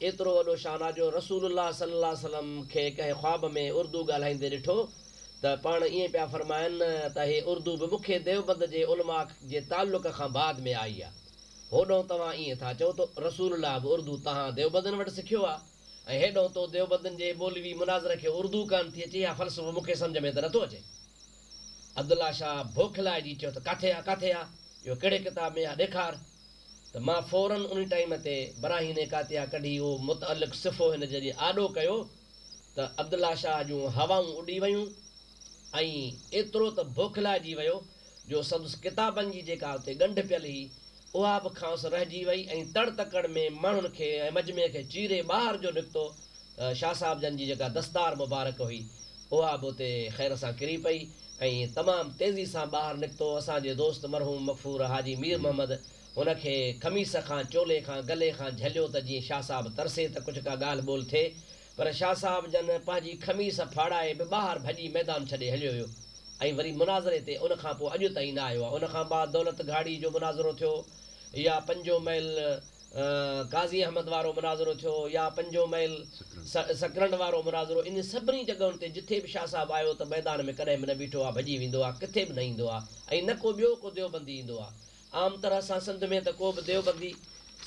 ايترو وڏو شان آ جو رسول الله صلي الله عليه وسلم کي ڪنهن خواب ۾ اردو ڳالهائيندي ڏٺو ته پاڻ ائين پيا فرمائن ته هي اردو به مون کي ديوبند جي علماء جي تعلق کان بعد ۾ آئي آ. هوڏهون توهان ائين ٿا چئو ته رسول الله به اردو تهان ديوبندين وٽ سکيو آ ۽ هيڏهون تو ديوبندين جي مولوي مناظر کي اردو ڪانه ٿي اچي اها فلسفو مون کي سمجهه ۾ ته نٿو اچي. عبدالله شاهه ڀوکلائجي چيو ته ڪاٿي آ ڪاٿي آ اهو ڪهڙي ڪتاب ۾ آ ڏيکار. ته مان فوراً انهي ٽائيم تي براهين قاطعه ڪڍي اهو متعلق صفحو هن جي آڏو ڪيو ته عبدالله شاهه جون هوائون اڏي ويون ۽ ايترو ته ڀوکلائجي ويو جو سندس ڪتابن جي جيڪا اتي ڳنڍ پيل هئي اها به کانئس رهجي وئي ۽ تڙ تڪڙ ۾ ماڻهن کي ۽ مجمعي کي چيري ٻاهر جو نڪتو ته شاهه صاحب جن جي جيڪا دستار مبارڪ هئي اها به اتي خير سان ڪري پئي ۽ تمام تيزي سان ٻاهر نڪتو. اسان جي دوست مرحوم مغفور حاجي مير محمد هن کي قميص کان، چولي کان، گلي کان جهليو ته جيئن شاهه صاحب ترسي ته ڪجهه ڪا ڳالهه ٻولهه ٿئي، پر شاهه صاحب جن پنهنجي قميص ڦاڙائي به ٻاهر ڀڄي ميدان ڇڏي هليو ويو ۽ وري مناظري تي ان کان پوء اڄ تائين نه آيو آهي. ان کان بعد دولت گهاڙي جو مناظرو ٿيو يا پنجون ميل قاضي احمد وارو مناظرو ٿيو يا پنجون ميل سڪرنڊ وارو مناظرو، ان سڀني جڳهن تي جٿي به شاهه صاحب آيو ته ميدان ۾ ڪڏهن به نه بيٺو آهي، ڀڄي ويندو آهي، ڪٿي به نه ايندو آهي ۽ نه ڪو ٻيو ڪو ديوبندي ايندو آهي. عام طرح سان سنڌ ۾ ته ڪو به ديوبندي،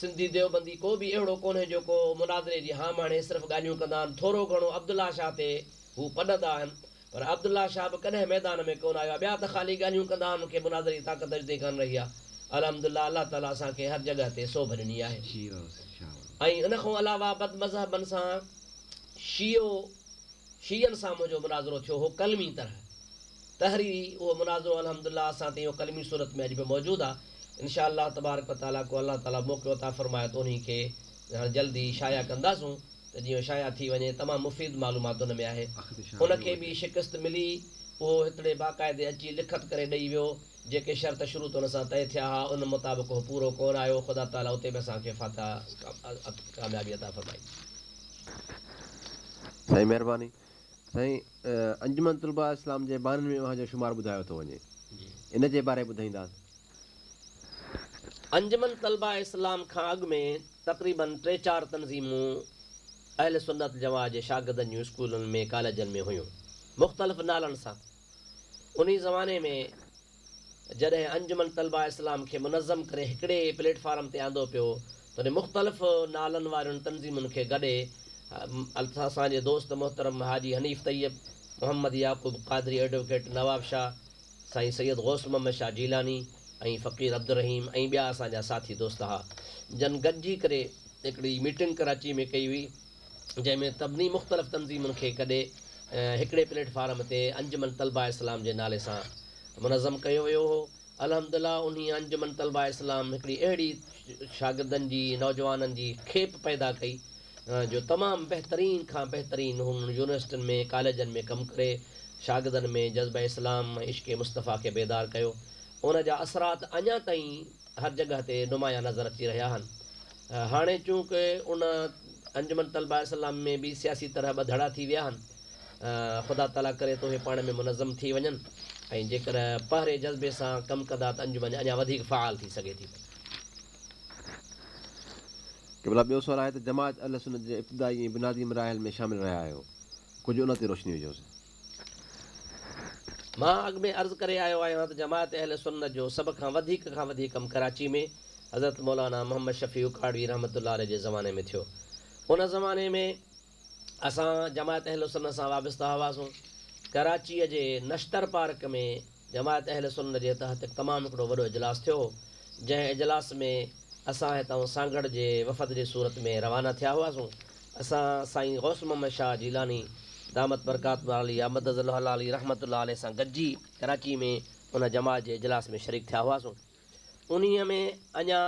سنڌي ديوبندي ڪو به اهڙو ڪونهي جو ڪو مناظري جي هام هڻي، صرف ڳالهيون ڪندا آهن، ٿورو گهڻو عبدالله شاهه تي هو پڏندا آهن، پر عبدالله شاهه به ڪڏهن ميدان ۾ ڪونه آيو آهي، ٻيا ته خالي ڳالهيون ڪندا آهن، ان کي مناظري جي طاقت اڄ تائين ڪانه رهي آهي. الحمدلله الله تعاليٰ اسان کي هر جڳهه تي سوڀ ڏني آهي. ۽ ان کان علاوه بدمذهبن سان شيعو شيعن سان منهنجو مناظرو ٿيو هو قلمي طرح تحريري اهو مناظرو الحمدلله اسان تائين اهو قلمي صورت ۾ اڄ به موجود آهي ان شاء الله تبارڪ وتعاليٰ ڪو الله تعاليٰ موقعو عطا فرمائي ته انهي کي هاڻي جلد ئي شايع ڪنداسون ته جيئن شايع ٿي وڃي تمام مفيد معلومات ان ۾ آهي ان کي به شڪست ملي اهو هتڙي باقاعدي اچي لکت ڪري ڏئي ويو جيڪي شرط شروط ان سان طئي ٿيا ها ان مطابق هو پورو ڪونه آيو خدا تعاليٰ اتي به اسان کي فاتح ڪاميابي عطا فرمائي. سائين مهرباني. سائين انجمن طلباء اسلام جي بانين ۾ اوهان جو شمار ٻڌايو ٿو وڃي ان جي باري ٻڌائيندا. انجمن طلباء اسلام کان اڳ ۾ تقريباً ٽي چار تنظيمون اهل سنت جماعت جي شاگردن جون اسڪولن ۾ ڪاليجن ۾ هيون مختلف نالن سان. انهي زماني ۾ جڏهن انجمن طلباء اسلام کي منظم ڪري هڪڙي پليٽ فارم تي آندو پيو تڏهن مختلف نالن وارين تنظيمن کي گڏي اسان جي دوست محترم حاجي حنيف طيب، محمد يعقوب قادري ايڊووڪيٽ نواب شاهه، سائين سيد غوث محمد شاهه جيلاني ۽ فقير عبدالرحيم ۽ ٻيا اسان جا ساٿي دوست ها جن گڏجي ڪري هڪڙي ميٽنگ ڪراچي ۾ ڪئي هئي. جنهن ۾ سڀني مختلف تنظيمن کي گڏي هڪڙي پليٽ فارم تي انجمن طلباء اسلام جي نالي سان منظم ڪيو ويو هو. الحمدلله انهي انجمن طلباء اسلام هڪڙي اهڙي شاگردن جي نوجوانن جي کيپ پيدا ڪئي جو تمام بهترين کان بهترين هن يونيورسٽين ۾ ڪاليجن ۾ ڪم ڪري شاگردن ۾ جذبه اسلام ۽ عشق مصطفيٰ کي بيدار ڪيو. ان جا اثرات اڃا تائين هر جڳهه تي نمايان نظر اچي رهيا آهن. هاڻي چونڪ ان انجمن طلباء اسلام ۾ به سياسي طرح ٻه ڌڙا ٿي ويا آهن. خدا تعاليٰ ڪري ته اهي پاڻ ۾ منظم ٿي وڃن ۽ جيڪر پهرين جذبي سان ڪم ڪندا ته انجمن اڃا وڌيڪ فعال ٿي سگهي ٿي. قبلا ٻيو سوال آهي ته جماعت اهل سنت جي ابتدائي ۽ بنيادي مراحل ۾ شامل رهيا آهيو ڪجهه ان تي روشني وجهوس. مان اڳ ۾ عرض ڪري آيو آهيان ته جماعت اهل سنت جو سڀ کان وڌيڪ کان وڌيڪ ڪم ڪراچي ۾ حضرت مولانا محمد شفيع اڪاڙوي رحمة الله عليه جي زماني ۾ ٿيو. ان زماني ۾ اسان جماعت اهل سنت سان وابسته هئاسون. ڪراچيء جي نشتر پارڪ ۾ جماعت اهل سنت جي تحت هڪ تمام هڪڙو وڏو اجلاس ٿيو هو، جنهن اجلاس ۾ اسان هتان سانگهڙ جي وفد جي صورت ۾ روانا ٿيا هئاسون. اسان سائين غوث محمد شاهه جيلاني دامت برڪاتهم العاليه مد ظله العالي رحمة الله عليه سان گڏجي ڪراچي ۾ ان جماعت جي اجلاس ۾ شريڪ ٿيا هئاسون. انهيء ۾ اڃا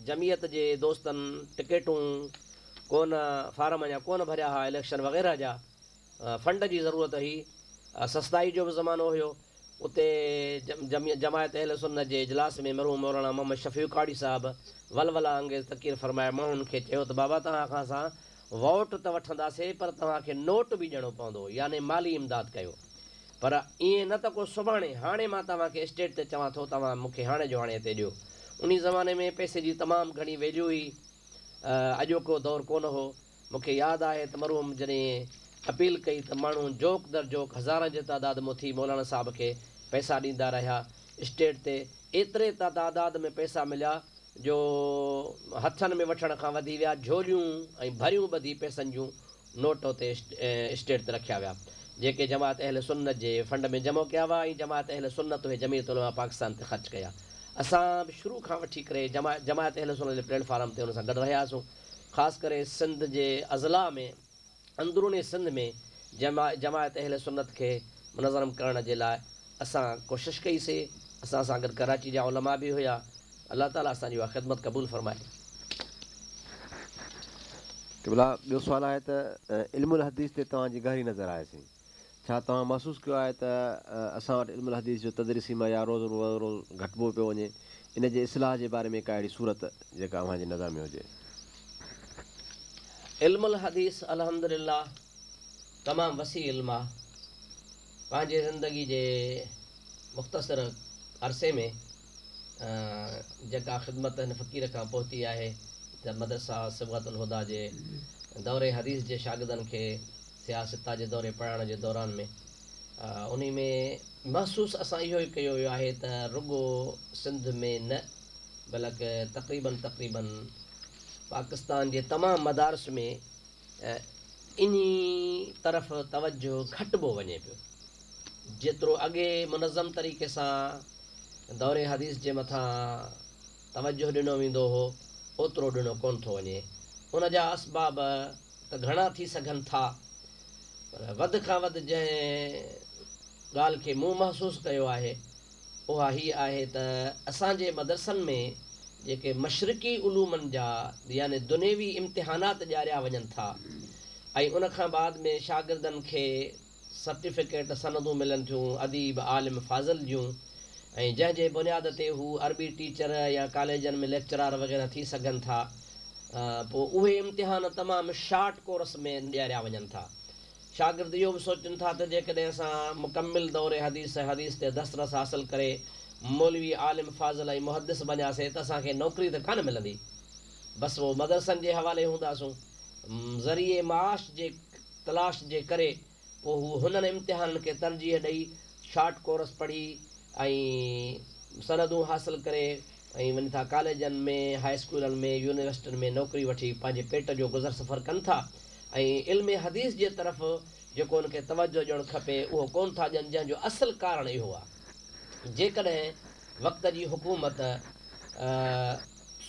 جمعيت جي دوستن ٽڪيٽون ڪونه، فارم اڃا ڪونه ڀريا ها اليڪشن وغيره جا، فنڊ جي ضرورت هئي، سستائي جو به زمانو هيو، اتي جماعت اهل سنت جي اجلاس ۾ مرحوم مولانا محمد شفيع اڪاڙي صاحب ولوله انگيز تقرير فرمائي ماڻهن کي چيو ته بابا توهان کان اسان ووٽ ته وٺنداسين پر توهان کي نوٽ به ڏيڻو پوندو يعني مالي امداد ڪيو پر ائين نه ته ڪو سڀاڻي هاڻي مان توهان کي اسٽيج تي چوان ٿو توهان مون کي هاڻي جو هاڻي هتي ڏيو. انهي زماني ۾ پئسي جي تمام گهڻي ويليو هئي اڄوڪو دور ڪونه هو. مون کي ياد آهي ته مرحوم جڏهن اپيل ڪئي ته ماڻهو جوق در جوق هزارن جي تعداد ۾ اٿي مولانا صاحب کي پئسا ڏيندا رهيا. اسٽيج تي ايتري ته تعداد ۾ پئسا مليا جو هٿن ۾ وٺڻ کان وڌي ويا، جهوليون ۽ ڀريون ٻڌي پئسن جون نوٽ اتي اسٽيج تي رکيا ويا، جيڪي جماعت اهل سنت جي فنڊ ۾ جمع ڪيا ويا ۽ جماعت اهل سنت اهي جمعيت علماء پاڪستان تي خرچ ڪيا. اسان به شروع کان وٺي ڪري جماعت اهل سنت جي پليٽ فارم تي ان سان گڏ رهياسون. خاص ڪري سنڌ جي اضلاع ۾ اندروني سنڌ ۾ جماعت اهل سنت کي منظم ڪرڻ جي لاء اسان ڪوشش ڪئي سي. اسان سان گڏ ڪراچي جا علماء به هيا. الله تعالي اسان جي اها خدمت قبول فرمائي. قبلا ٻيو سوال آهي ته علم الحديث تي توهان جي گهري نظر آهي سائين. ڇا توهان محسوس ڪيو آهي ته اسان وٽ علم الحديث جو تدريسي معيار روز بروز گهٽبو پيو وڃي؟ ان جي اصلاح جي باري ۾ ڪا اهڙي صورت جيڪا اوهان جي نظر ۾ هجي؟ علم الحديث الحمد لله تمام وسيع علم آ. پنهنجي زندگي جي مختصر عرصي ۾ جيڪا خدمت هن فقير کان پهتي آهي ته مدرسه صبغة الهديٰ جي دوري حديث جي شاگردن کي صحاح سته جي دوري پڙهائڻ جي دوران ۾ انهي ۾ محسوس اسان اهو ئي ڪيو ويو آهي ته رڳو سنڌ ۾ نه بلڪ تقريباً تقريباً پاڪستان جي تمام مدارس ۾ انهي طرف توجه گهٽبو وڃي پيو. جيترو اڳي منظم طريقي سان دوري حديث جي مٿان توجه ڏنو ويندو هو اوترو ڏنو ڪونه ٿو وڃي. ان جا اسباب ته گهڻا ٿي سگهن ٿا پر وڌ کان وڌ جنهن ڳالهه کي مون محسوس ڪيو آهي اها هيء آهي ته اسان جي مدرسن ۾ جيڪي مشرقي علومن جا يعني دنيوي امتحانات ڏياريا وڃن ٿا ۽ ان کان بعد ۾ شاگردن کي سرٽيفڪيٽ سندون ملن ٿيون اديب عالم فاضل جون ۽ جنهن جي بنياد تي هو عربي ٽيچر يا ڪاليجن ۾ ليڪچرار وغيره ٿي سگهن ٿا پوء اهي امتحان تمام شارٽ ڪورس ۾ ڏياريا وڃن ٿا. شاگرد اهو به سوچن ٿا ته جيڪڏهن اسان مڪمل دور حديث ۽ حديث تي دسترس حاصل ڪري مولوي عالم فاضل ۽ محدث بنياسي ته اسان کي نوڪري ته ڪانه ملندي بس پوء مدرسن جي حوالي هونداسون. ذريعي معاش جي تلاش جي ڪري پوء هو هنن امتحانن کي ترجيح ڏئي شارٽ ڪورس پڙهي ۽ سندون حاصل ڪري ۽ وڃي ٿا ڪاليجن ۾ هاء اسڪولن ۾ يونيورسٽين ۾ نوڪري وٺي پنهنجي پيٽ جو گذر سفر ڪن ٿا ۽ علم حديث جي طرف جيڪو ان کي توجه ڏيڻ کپي اهو ڪونه ٿا ڏين جنهن جو اصل ڪارڻ اهو آهي جيڪڏهن وقت جي حڪومت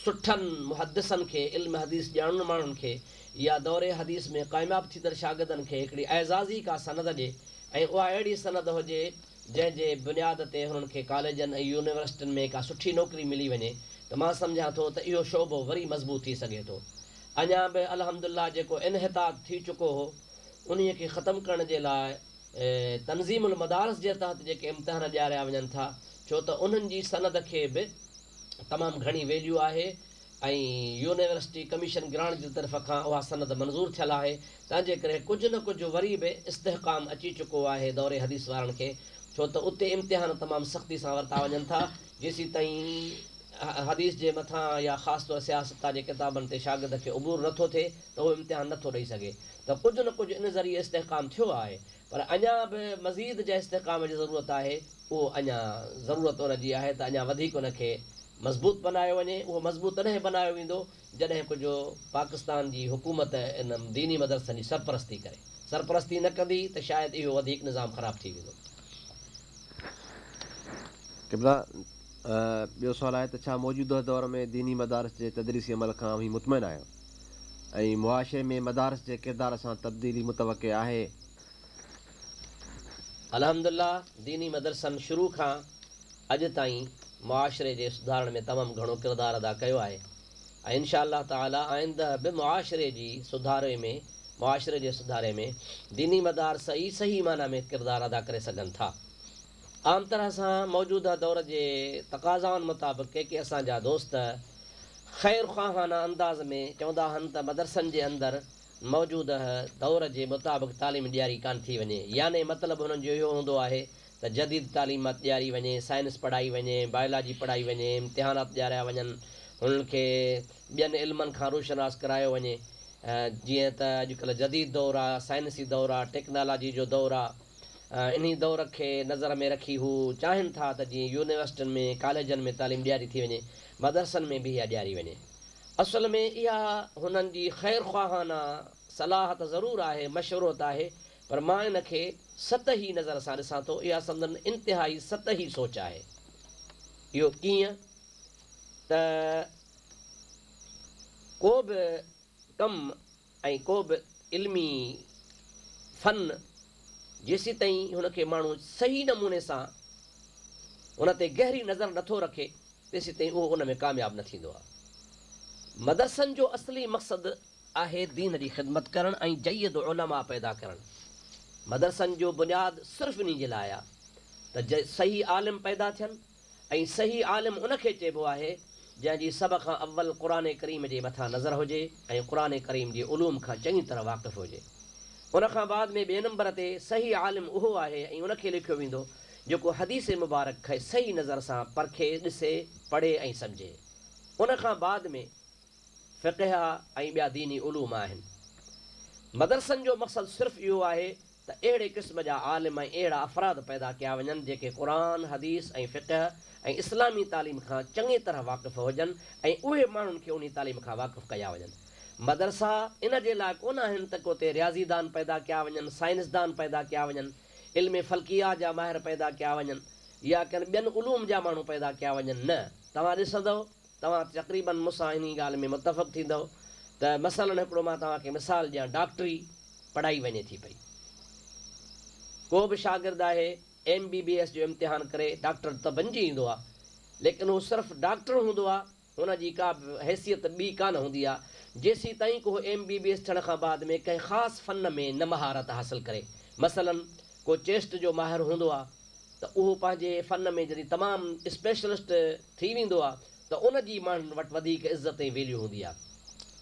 سٺن محدثن کي، علم حديث ڄاڻن ماڻهن کي يا دور حديث ۾ ڪامياب ٿيندڙ شاگردن کي هڪڙي اعزازي ڪا سند ڏي ۽ اها اهڙي سند هجي جنهن جي بنياد تي هنن کي ڪاليجن ۽ يونيورسٽين ۾ ڪا سٺي نوڪري ملي وڃي ته مان سمجهان ٿو ته اهو شعبو وري مضبوط ٿي سگهي ٿو. اڃا به الحمدالله جيڪو انحطاط ٿي چڪو هو انهيء کي ختم ڪرڻ جي لاء تنظيم المدارس جي تحت جيڪي امتحان ڏياريا وڃن ٿا ڇو ته انهن جي سند کي به تمام گهڻي ويليو آهي ۽ يونيورسٽي ڪميشن گرانٽ جي طرف کان اها سند منظور ٿيل آهي تنهن جي ڪري ڪجهه نه ڪجهه وري به استحڪام اچي چڪو آهي دور حديث وارن کي ڇو ته اتي امتحان تمام سختي سان ورتا وڃن ٿا جيسيتائين حديث جي مٿان يا خاص طور صحاح سته جي ڪتابن تي شاگرد کي عبور نٿو ٿئي ته اهو امتحان نٿو ڏئي سگهي ته ڪجهه نه ڪجهه ان ذريعي استحڪام ٿيو آهي پر اڃا به مزيد جنهن استحڪام جي ضرورت آهي اهو اڃا ضرورت ان جي آهي ته اڃا وڌيڪ ان کي مضبوط بنايو وڃي، اهو مضبوط تڏهن بنايو ويندو جڏهن ڪجهه پاڪستان جي حڪومت ان ديني مدرسن جي سرپرستي ڪري، سرپرستي نه ڪندي ته شايد اهو وڌيڪ نظام خراب ٿي ويندو. قبلا ٻيو سوال آهي ته ڇا موجوده دور ۾ ديني مدارس جي تدريسي عمل کان اوهين مطمئن آهيو ۽ معاشري ۾ مدارس جي ڪردار سان تبديلي متوقع آهي؟ الحمدلله ديني مدرسن شروع کان اڄ تائين معاشري جي سڌارڻ ۾ تمام گهڻو ڪردار ادا ڪيو آهي ۽ انشاء الله تعالي آئنده به معاشري جي سڌاري ۾ معاشري جي سڌاري ۾ ديني مدارس ئي صحيح معنيٰ ۾ ڪردار ادا ڪري سگهن ٿا. عام طرح سان موجوده دور جي تقاضائن مطابق ڪي ڪي اسان جا دوست خير خواهانه انداز ۾ چوندا آهن ته مدرسن جي اندر موجوده دور جي مطابق تعليم ڏياري ڪانه ٿي وڃي يعني مطلب هنن جو اهو هوندو آهي ته جديد تعليمات ڏياري وڃي، سائنس پڙهائي وڃي، بائلاجي پڙهائي وڃي، امتحانات ڏياريا وڃن، هنن کي ٻين علمن کان روشناس ڪرايو وڃي جيئن ته اڄڪلهه جديد دور آ، سائنسي دور آ، ٽيڪنالاجي جو دور آ، انهي دور کي نظر ۾ رکي هو چاهين ٿا ته جيئن يونيورسٽين ۾ ڪاليجن ۾ تعليم ڏياري ٿي وڃي، مدرسن ۾ به اها ڏياري وڃي. اصل ۾ اها هنن جي خير خواهانه صلاح ته ضرور آهي، مشورو ته آهي، پر مان ان کي سطحي نظر سان ڏسان ٿو، اها سندن انتهائي سطحي سوچ آهي. اهو ڪيئن ته ڪو به ڪم ۽ ڪو به علمي فن جيسيتائين هن کي ماڻهو صحيح نموني سان ان تي گهري نظر نٿو رکي تيسيتائين اهو ان ۾ ڪامياب نه ٿيندو آهي. مدرسن جو اصلي مقصد آهي دين جي خدمت ڪرڻ ۽ جيد علماء پيدا ڪرڻ. مدرسن جو بنياد صرف انهي جي لاء آ ته صحيح عالم پيدا ٿين ۽ صحيح عالم ان کي چئبو آهي جنهن جي سڀ کان اول قرآن ڪريم جي مٿان نظر هجي ۽ قرآن ڪريم جي علوم کان چڱي طرح واقف هجي. ان کان بعد ۾ ٻئي نمبر تي صحيح عالم اهو آهي ۽ ان کي ليکيو ويندو جيڪو حديث مبارڪ کي صحيح نظر سان پرکي، ڏسي، پڙهي ۽ سمجهي. ان کان بعد ۾ فقه ۽ ٻيا ديني علوم آهن. مدرسن جو مقصد صرف اهو آهي ته اهڙي قسم جا عالم ۽ اهڙا افراد پيدا ڪيا وڃن جيڪي قرآن، حديث ۽ فقه ۽ اسلامي تعليم کان چڱي طرح واقف هجن ۽ اهي ماڻهن کي انهي تعليم کان واقف ڪيا وڃن. مدرسا ان جي لاء ڪونه آهن ته ڪو اتي رياضيدان پيدا ڪيا وڃن، سائنسدان پيدا ڪيا وڃن، علم فلڪيات جا ماهر پيدا ڪيا وڃن يا ڪن ٻين علوم جا ماڻهو پيدا ڪيا وڃن نه توهان ڏسندؤ توهان تقريباً مون سان انهي ڳالهه ۾ متفق ٿيندؤ ته مثلاً هڪڙو مان توهان کي مثال ڏيان ڊاڪٽري پڙهائي وڃي ٿي پئي ڪو به شاگرد آهي ايم بي بي ايس جو امتحان ڪري ڊاڪٽر ته بنجي ايندو آهي ليڪن هو صرف ڊاڪٽر هوندو آهي هن جي ڪا به حيثيت ٻي ڪانه هوندي آهي جيسيتائين ڪو هو ايم بي بي ايس ٿيڻ کان بعد ۾ ڪنهن خاص فن ۾ نه مهارت حاصل ڪري مثلاً ڪو چيسٽ جو ماهر هوندو آهي ته اهو پنهنجي فن ۾ جڏهن تمام اسپيشلسٽ ٿي ويندو آهي ته ان جي ماڻهن وٽ وڌيڪ عزت ۽ ويليو هوندي آهي.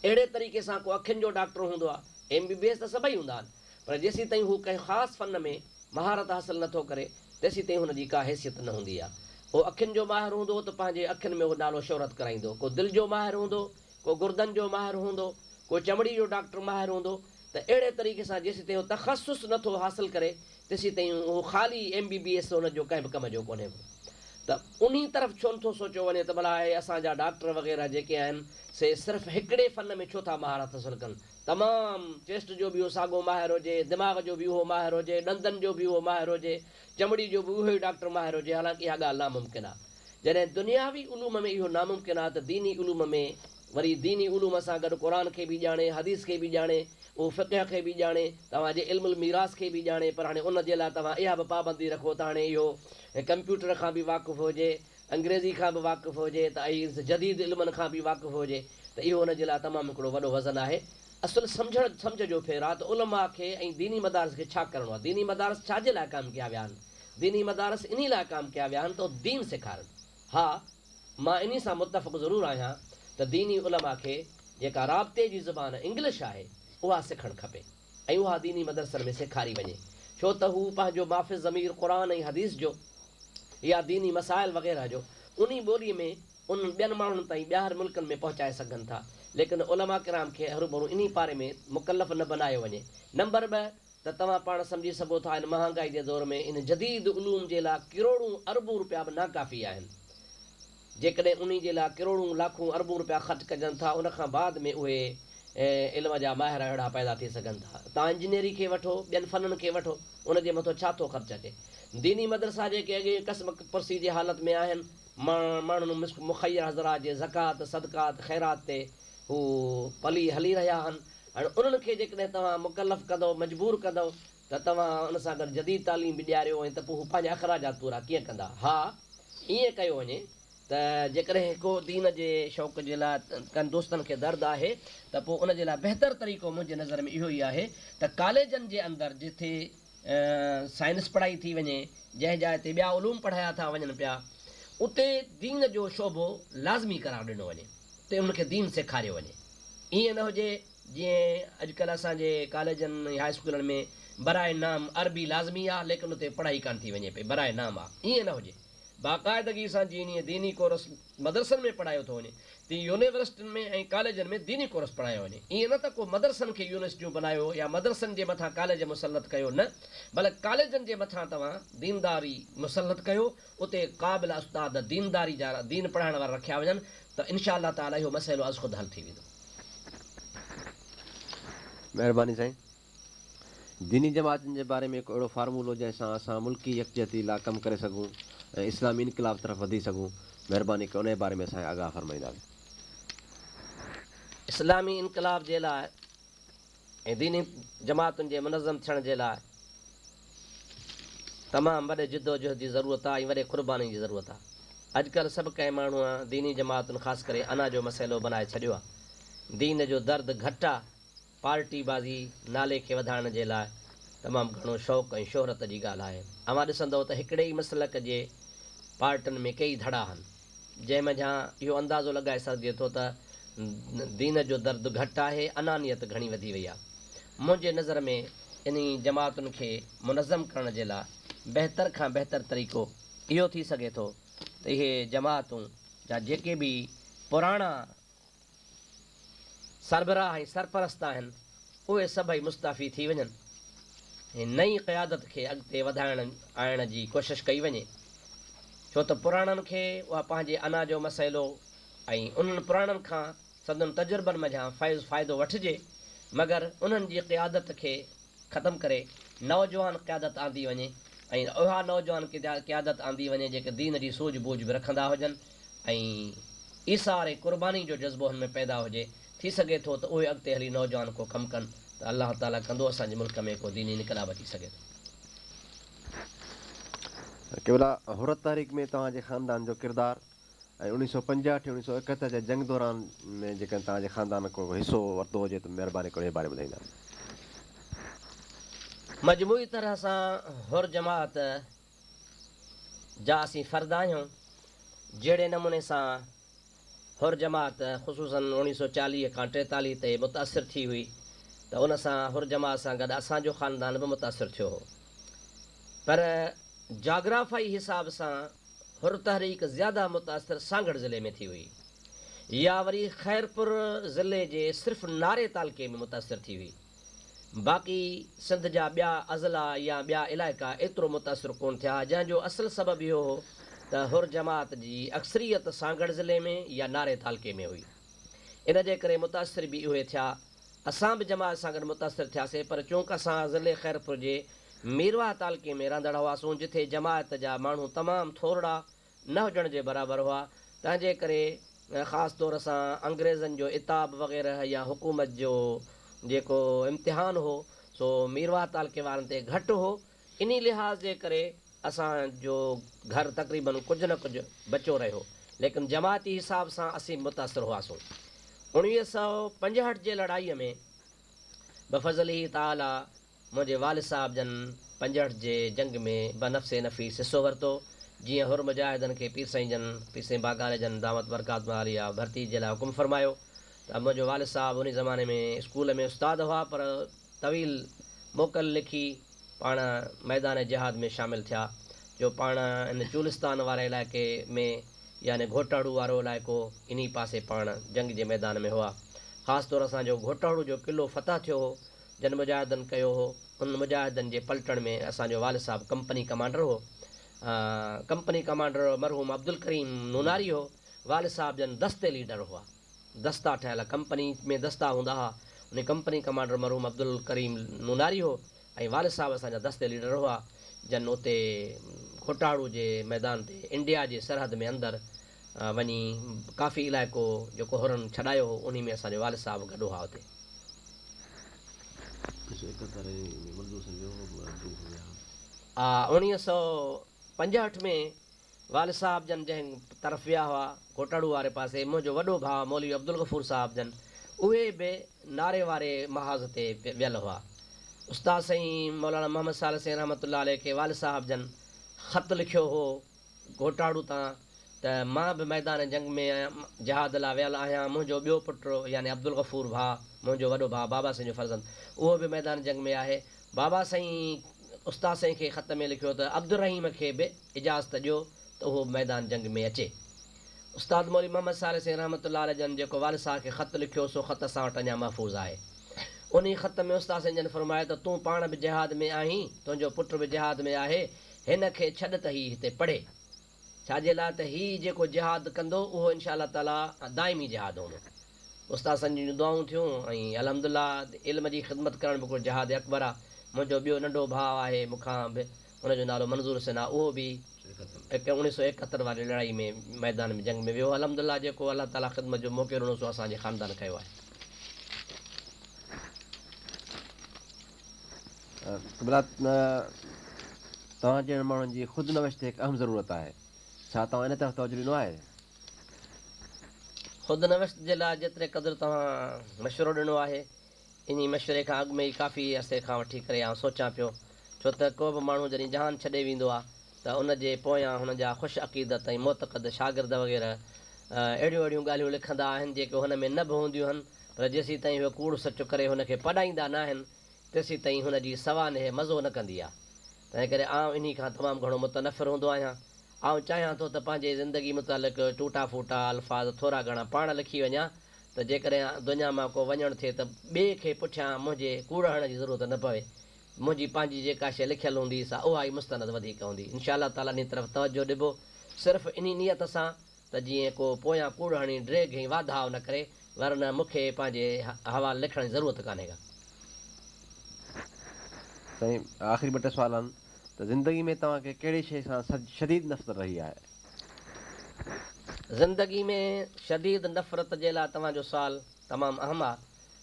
اهڙي طريقي سان ڪو اکين جو ڊاڪٽر هوندو آهي، ايم بي بي ايس ته سڀئي هوندا آهن، پر جيسيتائين هو ڪنهن خاص فن ۾ مهارت حاصل نه ٿو ڪري، تيسيتائين هن جي ڪا حيثيت نه هوندي آهي. ڪو اکين جو ماهر هوندو ته پنهنجي اکين ۾ هو نالو شهرت ڪرائيندو، ڪو دل جو ماهر هوندو، ڪو گردن جو ماهر هوندو، ڪو چمڙي جو ڊاڪٽر ماهر هوندو ته اهڙي طريقي سان جيسيتائين هو تخصص نه ٿو حاصل ڪري تيسيتائين اهو خالي ايم بي بي ايس ان جو ڪنهن به ڪم جو ڪونهي ڪو ته انهي طرف ڇو نه ٿو سوچيو وڃي ته ڀلا اهي اسان جا ڊاڪٽر وغيره جيڪي آهن سي صرف هڪڙي فن ۾ ڇو ٿا مهارت حاصل ڪن تمام چيسٽ جو به اهو ساڳو ماهر هجي دماغ جو به اهو ماهر هجي ڏندن جو به اهو ماهر هجي چمڙي جو به اهو ئي ڊاڪٽر ماهر هجي حالانڪه اها ڳالهه ناممڪن آهي جڏهن دنياوي علوم ۾ اهو ناممڪن آهي ته ديني علوم ۾ وري ديني علوم سان گڏ قرآن کي به ڄاڻي، حديث کي به ڄاڻي، اهو فقه کي به ڄاڻي، توهان جي علم الميراث کي به ڄاڻي پر هاڻي ان جي لاء توهان اها به پابندي رکو ته هاڻي اهو ڪمپيوٽر کان به واقف هجي، انگريزي کان به واقف هجي ته ۽ جديد علمن کان به واقف هجي ته اهو ان جي لاء تمام هڪڙو وڏو وزن آهي. اصل سمجهڻ سمجهه جو ڦير آهي ته علماء کي ۽ ديني مدارس کي ڇا ڪرڻو آهي؟ ديني مدارس ڇا جي لاء قائم ڪيا ويا آهن؟ ديني مدارس انهي لاء قائم ڪيا ويا آهن ته اهي دين سيکارن. ها، مان انهي سان متفق ضرور آهيان ته ديني علماء کي جيڪا رابطي جي زبان انگلش آهي، اها سکڻ کپي ۽ اها ديني مدرسن ۾ سيکاري وڃي، ڇو ته هو پنهنجو مافي الضمير قرآن ۽ حديث جو يا ديني مسائل وغيره جو انهي ٻولي ۾ انهن ٻين ماڻهن تائين ٻاهر ملڪن ۾ پهچائي سگهن ٿا، ليڪن علماء ڪرام کي هروڀرو انهي پاري ۾ مڪلف نه بنايو وڃي. نمبر ٻه. ته توهان پاڻ سمجهي سگهو ٿا هن مهانگائي جي دور ۾ ان جديد علوم جي لاء ڪروڙون اربون روپيا به ناڪافي آهن. جيڪڏهن انهي جي لاء ڪروڙون لاکون اربون روپيا خرچ ڪجن ٿا ان کان بعد ۾ اهي علم جا ماهر اهڙا پيدا ٿي سگهن ٿا. توهان انجنيئري کي وٺو ٻين فنن کي وٺو ان جي مٿو ڇا ٿو خرچ اچي. ديني مدرسا جيڪي اڳي ئي ڪسمپرسي جي حالت ۾ آهن ماڻهن مخير حضرات جي زڪوات صدقات خيرات تي هو پلي هلي رهيا آهن. هاڻي انهن کي جيڪڏهن توهان مڪلف ڪندؤ، مجبور ڪندؤ ته توهان ان سان گڏ جديد تعليم به ڏياريو ۽ ته پوء هو پنهنجا اخراجات پورا ڪيئن ڪندا؟ ها، ائين ڪيو وڃي ته جيڪڏهن ڪو دين جي شوق جي لاء ڪن دوستن کي درد آهي ته پوء ان جي لاء بهتر طريقو منهنجي نظر ۾ اهو ئي آهي ته ڪاليجن جي اندر جتي سائنس پڙهائي ٿي وڃي، جنهن جاء تي ٻيا علوم پڙهايا ٿا وڃن پيا، اتي دين جو شعبو لازمي قرار ڏنو وڃي. اتي انهن کي دين سيکاريو وڃي. ائين نه هجي جيئن اڄڪلهه اسان جي ڪاليجن ۽ هاء اسڪولن ۾ براء نام عربي لازمي آ ليڪن اتي پڙهائي ڪانه ٿي وڃي پئي براء نام آ. ائين نه هجي. باقاعدگي سان جيئن ديني ڪورس مدرسن ۾ پڙهايو ٿو وڃي تيئن يونيورسٽين ۾ ۽ ڪاليجن ۾ ديني ڪورس پڙهايو وڃي. ائين نه ته ڪو مدرسن کي يونيورسٽيون بنايو يا مدرسن جي مٿان ڪاليج مسلط ڪيو نه بلڪ ڪاليجن جي مٿان توهان دينداري مسلط ڪيو اتي قابل استاد دينداري جا دين پڙهائڻ وارا رکيا وڃن ته انشاء الله تعالي اهو مسئلو از خود حل ٿي ويندو. مهرباني سائين. ديني جماعتن جي باري ۾ هڪ اهڙو فارمولو جنهن سان اسان ملڪي يڪجهتي لا ڪم ڪري سگهون ۽ اسلامي انقلاب طرف وڌي سگهون مهرباني ڪري انهي باري ۾ اسان کي آگاهه فرمائيندا. اسلامي انقلاب جي لاء ۽ ديني جماعتن جي منظم ٿيڻ جي لاء تمام وڏي جدوجهد جي ضرورت آهي ۽ وڏي قرباني جي ضرورت آهي. اڄڪلهه سڀ ڪنهن ماڻهوء ديني جماعتن خاص ڪري انا جو مسئلو بنائي ڇڏيو آهي. دين جو درد گهٽ آهي، پارٽي بازي نالي کي وڌائڻ جي لاء تمام گهڻو شوق ۽ شهرت جي ڳالهه آهي. اوهان ڏسندؤ ته هڪڙي ئي مسلڪ جي پارٽن ۾ ڪيئي ڌڙا آهن، جنهن منجهان اهو اندازو لڳائي سگهجي ٿو ته دين جو درد گهٽ آهي، انانيت گهڻي وڌي وئي آهي. منهنجي نظر ۾ انهي جماعتن کي منظم ڪرڻ جي لاء بهتر کان بهتر طريقو اهو ٿي سگهي ٿو ته اهي جماعتون جا جيڪي به پراڻا سربراهه ۽ سرپرست آهن، اهي سڀئي مستعفي ٿي وڃن ۽ نئين قيادت کي اڳتي وڌائڻ آڻڻ جي ڪوشش ڪئي وڃي، ڇو ته پراڻن کي اها پنهنجي انا جو مسئلو ۽ انهن پراڻن کان سندن تجربن منجهان فيض فائدو وٺجي، مگر انهن جي قيادت کي ختم ڪري نوجوان قيادت آندي وڃي ۽ اها نوجوان قيادت آندي وڃي جيڪي دين جي سوجهه بوجهه به رکندا هجن ۽ ايثار ۽ قرباني جو جذبو هن ۾ پيدا هجي، ٿي سگهي ٿو ته اهي اڳتي هلي نوجوان ڪو ڪم ڪن ته الله تعاليٰ ڪندو اسان جي ملڪ ۾ ڪو ديني انقلاب اچي سگهي ٿو. قبلا حر تحريڪ ۾ توهان جي خاندان جو ڪردار ۽ 1965 ۽ 1971 جي جنگ دوران ۾ جيڪڏهن توهان جي خاندان ڪو حصو ورتو هجي ته مهرباني ڪري ان باري ۾ ٻڌائيندا. مجموعي طرح سان حر جماعت جا اسين فرد آهيون، جهڙي نموني سان حر جماعت خصوصاً 1940 کان 43 تي متاثر ٿي هئي ته ان سان حر جماعت سان گڏ اسان جو خاندان به متاثر ٿيو هو پر جاگرافائي حساب سان حر تحريڪ زياده متاثر سانگهڙ ضلعي ۾ ٿي هئي يا وري خيرپور ضلعي جي صرف ناري تعلقي ۾ متاثر ٿي هئي. باقي سنڌ جا ٻيا اضلاع يا ٻيا علائقا ايترو متاثر ڪونه ٿيا جنهن جو اصل سبب اهو هو ته حر جماعت جي اڪثريت سانگهڙ ضلعي ۾ يا ناري تعلقي ۾ هئي. ان جي ڪري متاثر به اهي ٿيا. اسان به جماعت سان گڏ متاثر ٿياسي پر چونڪ اسان ضلعي خيرپور جي ميرواهه تعلقي ۾ رهندڙ هئاسون جتي جماعت جا ماڻهو تمام ٿورڙا نه هجڻ جي برابر هئا تنهن جي ڪري خاص طور سان انگريزن جو عتاب وغيره يا حڪومت جو جيڪو امتحان هو سو ميرواهه تعلقي وارن تي گهٽ هو انهي لحاظ جي ڪري اسان جو گهر تقريبن ڪجهه نه ڪجهه بچو رهيو ليڪن جماعتي حساب سان اسين به متاثر هئاسون 1965 جي لڙائي ۾ بفضله تعاليٰ منهنجي والد صاحب جن 65 جي جنگ ۾ بنفس نفيس حصو ورتو، جيئن حر مجاهدن کي پير سائين جن، پير سائين باگاري جن دامت برڪاتهم العاليه ڀرتي جي لاء حڪم فرمايو ته منهنجو والد صاحب انهي زماني ۾ اسڪول ۾ استاد هئا پر طويل موڪل لکي پاڻ ميدان جهاد ۾ شامل ٿيا جو پاڻ ان چولستان واري علائقي ۾ يعني گهوٽاڙو وارو علائقو انهي پاسي پاڻ جنگ جي ميدان ۾ هئا خاص طور اسان جو گهوٽاڙو جو قلعو فتح ٿيو هو جن مجاهدن ڪيو هو، انهن مجاهدن جي پلٽڻ ۾ اسان جو والد صاحب ڪمپني ڪمانڊر هو. ڪمپني ڪمانڊر مرحوم عبدالڪريم نوناري هو. والد صاحب جن دستي ليڊر هئا. دستا ٺهيل ڪمپني ۾ دستا هوندا هئا. انهي ڪمپني ڪمانڊر مرحوم عبدالڪريم نوناري هو ۽ والد صاحب اسان جا دستي ليڊر هئا، جن اتي گهوٽاڙو جي ميدان تي انڊيا جي سرحد ۾ اندر وڃي ڪافي علائقو جيڪو حرن ڇڏايو هو، انهي ۾ اسان جو والد صاحب گڏ هئا اتي. 1965 ۾ والد صاحب جن جنهن طرف ويا هئا، گهوٽاڙو واري پاسي، منهنجو وڏو ڀاء مولوي عبدالغفور صاحب جن، اهي به ناري واري محاذ تي ويل هئا. استاد سائين مولانا محمد صالح سائين رحمة الله عليه کي والد صاحب جن خط لکيو هو گهوٽاڙو تان ته مان به ميدان جنگ ۾ جهاد لاء ويل آهيان، منهنجو ٻيو پٽ يعني عبدالغفور ڀاء، منهنجو وڏو ڀاء بابا سائين جو فرزند، اهو به ميدان جنگ ۾ آهي. بابا سائين استاد سائين کي خط ۾ لکيو ته عبدالرحيم کي به اجازت ڏيو ته اهو به ميدان جنگ ۾ اچي. استاد مولوي محمد صالح سائين رحمة الله عليه جن جيڪو والد صاحب کي خط لکيو سو خط اسان وٽ اڃا محفوظ آهي. انهي خط ۾ استاد سائين جن فرمايو ته تون پاڻ به جهاد ۾ آهين، تنهنجو پٽ به جهاد ۾ آهي، هن کي ڇڏ ته هي هتي پڙهي. ڇا جي لاء ته هي جيڪو جهاد ڪندو اهو انشاء الله تعاليٰ دائمي جهاد هوندو. استاد سائين جون دعائون ٿيون ۽ الحمد لله علم جي خدمت ڪرڻ به هڪڙو جهاد اڪبر آ. منهنجو ٻيو ننڍو ڀاء آهي مون کان به ان جو نالو منظور حسين آ اهو به 1971 واري لڙائي ۾ ميدان ۾ جنگ ۾ ويو هو. الحمد لله جيڪو الله تعاليٰ خدمت جو موقعو ڏنو سو اسان جي خاندان ڪيو آهي. قبلا توهان جهڙن ماڻهن جي خود نوشت هڪ اهم ضرورت آهي. ڇا توهان ان طرف توجه ڏنو آهي؟ خود نوشت جي لاء جيتري قدر توهان مشورو ڏنو آهي، انهي مشوري کان اڳ ۾ ئي ڪافي عرصي کان وٺي ڪري آئون سوچان پيو، ڇو ته ڪو به ماڻهو جڏهن جهان ڇڏي ويندو آ ته ان جي پويان هن جا خوش عقيدت ۽ معتقد شاگرد وغيره اهڙيون اهڙيون ڳالهيون لکندا آهن جيڪي هن ۾ نه به هونديون هن پر جيسيتائين اهي ڪوڙ سچ ڪري هن کي پڏائيندا ناهن تيسيتائين هن جي سوانح مزو نه ڪندي آ. تنهنڪري آئون انهي کان تمام گهڻو متنفر هوندو آهيان. آئون چاهيان ٿو ته پنهنجي زندگي متعلق ٽوٽا ڦوٽا الفاظ ٿورا گهڻا پاڻ لکي وڃان ته جيڪڏهن دنيا مان ڪو وڃڻ ٿئي ته ٻئي کي پٺيان منهنجي ڪوڙ هڻڻ جي ضرورت نه پوي. منهنجي پنهنجي جيڪا شيء لکيل هوندي سا اها ئي مستند وڌيڪ هوندي. انشاء الله تعاليٰ انهي طرف توجهه ڏبو صرف انهي نيت سان ته جيئن ڪو پويان ڪوڙ هڻي ڊيگهه ۽ واڌاء نه ڪري ورنه مون کي پنهنجي حوال لکڻ جي ضرورت ڪانهي ڪا. سائين آخري ٻه ٽي سوال آهن ته زندگي ۾ توهان کي ڪهڙي شيء سان شديد نفرت رهي آهي؟ زندگي ۾ شديد نفرت جي لاء توهان جو سوال تمام اهم آ.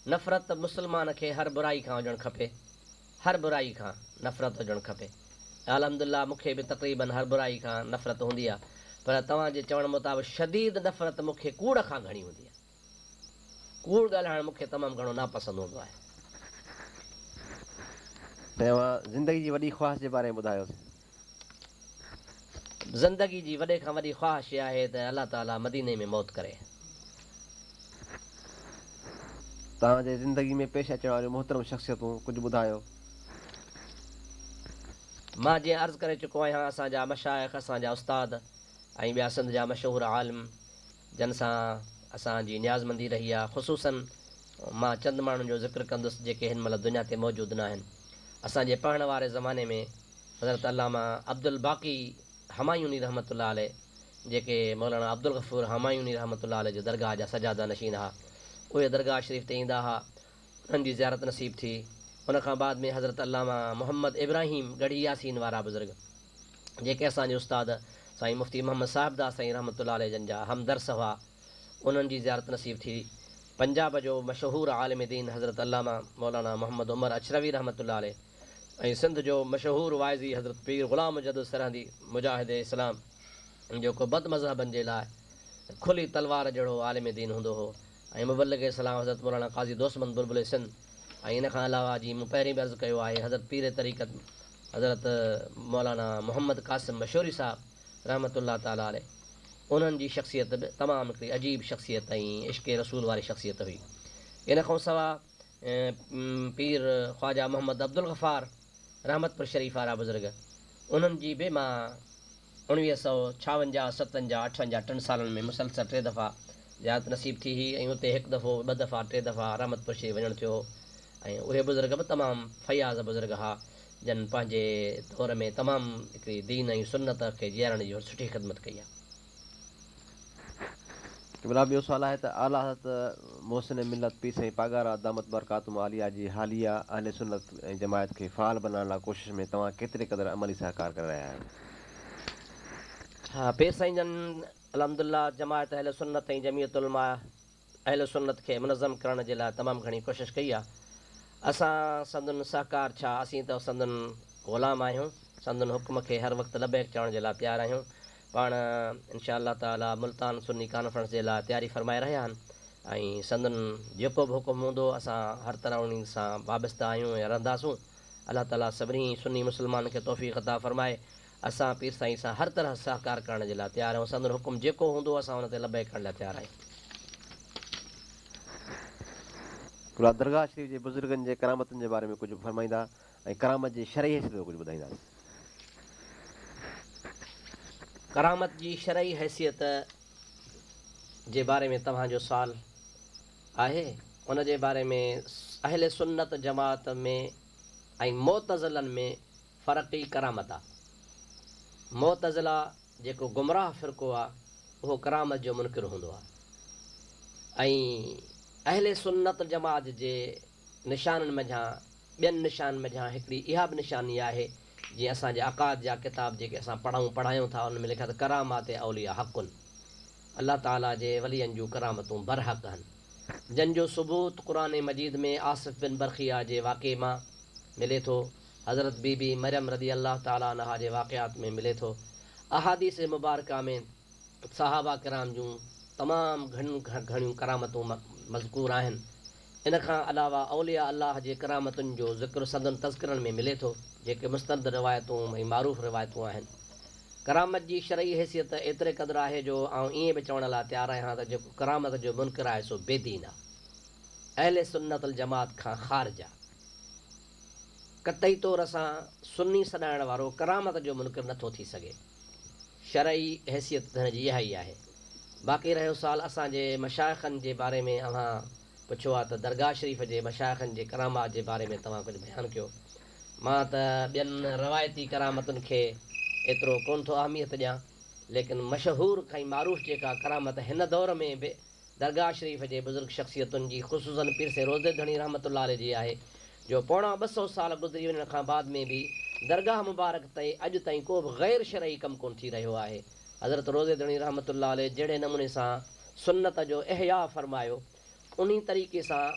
نفرت مسلمان کي هر برائي کان هجڻ کپي. هر برائي کان نفرت هجڻ کپي. الحمدلله مون کي به تقريباً هر برائي کان نفرت هوندي آ پر توهان جي چوڻ مطابق شديد نفرت مون کي ڪوڙ کان گهڻي هوندي آ. ڪوڙ ڳالهائڻ مون کي تمام گهڻو ناپسند هوندو آهي. سائين اوهان زندگي جي وڏي خواهش جي باري ۾ ٻڌايو. زندگي جي وڏي کان وڏي خواهش اها آهي ته الله تعاليٰ مديني ۾ موت ڪري. توهان جي زندگي ۾ پيش اچڻ واريون محترم شخصيتون ڪجهه ٻڌايو. مان جيئن عرض ڪري چڪو آهيان اسان جا مشائخ، اسان جا استاد ۽ ٻيا سنڌ جا مشهور عالم جن سان اسان جي نيازمندي رهي آهي خصوصاً مان چند ماڻهن جو ذڪر ڪندس جيڪي هن مهل دنيا تي موجود ناهن. اسان جي پڙهڻ واري زماني ۾ حضرت علامه عبدالباقي همايوني رحمة الله عليه جيڪي مولانا عبدالغفور همايوني رحمة الله عليه جي درگاهه جا سجاده نشين ها اهي درگاهه شريف تي ايندا ها انهن جي زيارت نصيب ٿي ان کان بعد ۾ حضرت علامه محمد ابراهيم ڳڙهي ياسين وارا بزرگ جيڪي اسان جي استاد سائين مفتي محمد صاحبداد سائين رحمة الله عليه جن جا هم درس هئا انهن جي زيارت نصيب ٿي. پنجاب جو مشهور عالم دين حضرت علامه مولانا محمد عمر اڇروي رحمة الله عليه ۽ سنڌ جو مشهور واعظي حضرت پير غلام مجدد سرهندي مجاهد اسلام جيڪو بد مذهبن جي لاء کلي تلوار جهڙو عالم دين هوندو هو ۽ مبلغ اسلام حضرت مولانا قاضي دوست محمد بلبل سنڌ ۽ ان کان علاوه جيئن مون پهرين به عرض ڪيو آهي حضرت پير طريقت حضرت مولانا محمد قاسم مشوري صاحب رحمة الله تعالٰي عليه انهن جي شخصيت به تمام هڪڙي عجيب شخصيت ۽ عشق رسول واري شخصيت هئي. ان کان سوا پير خواجه محمد عبدالغفار رحمت پور شريف وارا بزرگ انهن جي به مان اڻويهه سئو ڇاونجاهه، ستونجاهه، اٺونجاهه ٽن سالن ۾ مسلسل ٽي دفعا زيارت نصيب ٿي هئي ۽ اتي هڪ دفعو، ٻه دفعا، ٽي دفعا رحمت پور شريف وڃڻ ٿيو هو ۽ اهي بزرگ به تمام فياض بزرگ ها جن پنهنجي دور ۾ تمام هڪڙي دين ۽ سنت کي جيارڻ جي سٺي خدمت ڪئي آهي. قبلا ٻيو سوال آهي ته اعليٰ حضرت محسن ملت پير سائين پاڳارا دامت برڪاتهم عاليه جي حاليه اهل سنت ۽ جماعت کي فعال بنائڻ لاء ڪوشش ۾ توهان ڪيتري قدر عملي سهڪار ڪري رهيا آهيو؟ ها پير سائين جن الحمدلله جماعت اهل سنت ۽ جمعيت علماء اهل سنت کي منظم ڪرڻ جي لاء تمام گهڻي ڪوشش ڪئي آ. اسان سندن سهڪار ڇا اسين ته سندن غلام آهيون، سندن حڪم کي هر وقت لبيڪ چوڻ جي لاء تيار آهيون. پاڻ انشاء الله تعالي ملتان سني ڪانفرنس جي لاء تياري فرمائي رهيا آهن ۽ سندن جيڪو به حڪم هوندو اسان هر طرح انهي سان وابسته آهيون ۽ رهنداسون. الله تعالي سڀني سني مسلمانن کي توفيق عطا فرمائي. اسان پير سائين سان هر طرح سهڪار ڪرڻ جي لاء تيار آهيون، سندن حڪم جيڪو هوندو اسان ان تي لبيڪ ڪرڻ لاء تيار آهيون. قبلا درگاهه شريف جي بزرگن جي ڪرامتن جي باري ۾ ڪجهه فرمائيندا ۽ ڪرامت جي شرعي حيثيت ۾ ڪجهه ٻڌائيندا. ڪرامت جي شرعي حيثيت جي باري ۾ توهان جو سوال آهي ان جي باري ۾ اهل سنت جماعت ۾ ۽ معتزلن ۾ فرق ئي ڪرامت آ. معتزله جيڪو گمراهه فرقو آ اهو ڪرامت جو منڪر هوندو آ ۽ اهل سنت جماعت جي نشانن منجهان ٻين نشانن منجهان هڪڙي اها به نشاني آهي جيئن اسان جي عقائد جا ڪتاب جيڪي اسان پڙهون پڙهايون ٿا انهن ۾ لکيل آ ته ڪرامات اولياء حق الله تعالي جي ولين جون ڪرامتون برحق هن جن جو ثبوت قرآن مجيد ۾ آصف بن برخيا جي واقعي مان ملي ٿو. حضرت بي بي مريم رضي الله تعالٰي عنها جي واقعات ۾ ملي ٿو. احاديث مبارڪه ۾ صحابه ڪرام جون تمام گهڻيون گهڻيون ڪرامتون مذڪور آهن. ان کان علاوه اولياء الله جي ڪرامتن جو ذڪر سندن تذڪرن ۾ ملي ٿو، جيڪي مستند روايتون ۽ معروف روايتون آهن. ڪرامت جي شرعي حيثيت ايتري قدر آهي جو آئون ائين به چوڻ لاء تيار آهيان ته جيڪو ڪرامت جو منڪر آهي سو بي دين آ. اهل سنت الجماعت کان خارج آ. قطعي طور سان سني سڏائڻ وارو ڪرامت جو منڪر نه ٿو ٿي سگهي. شرعي حيثيت ته هن جي اها ئي آهي. باقي رهيو سوال اسان جي مشائخن جي باري ۾ اوهان پڇيو آ ته درگاهه شريف جي مشائخن جي ڪرامات جي باري ۾ توهان ڪجهه بيان ڪيو. مان ته ٻين روايتي ڪرامتن کي ايترو ڪونه ٿو اهميت ڏيان ليڪن مشهور ۽ معروف جيڪا ڪرامت هن دور ۾ به درگاهه شريف جي بزرگ شخصيتن جي خصوصاً پير سائين روضي ڌڻي رحمة الله عليه جي آهي جو پوڻا 200 سال گذري وڃڻ کان بعد ۾ به درگاهه مبارڪ تي اڄ تائين ڪو به غير شرعي ڪم ڪونه ٿي رهيو آهي. حضرت روضي ڌڻي رحمة الله عليه جهڙي نموني سان سنت جو احياء فرمايو انهي طريقي سان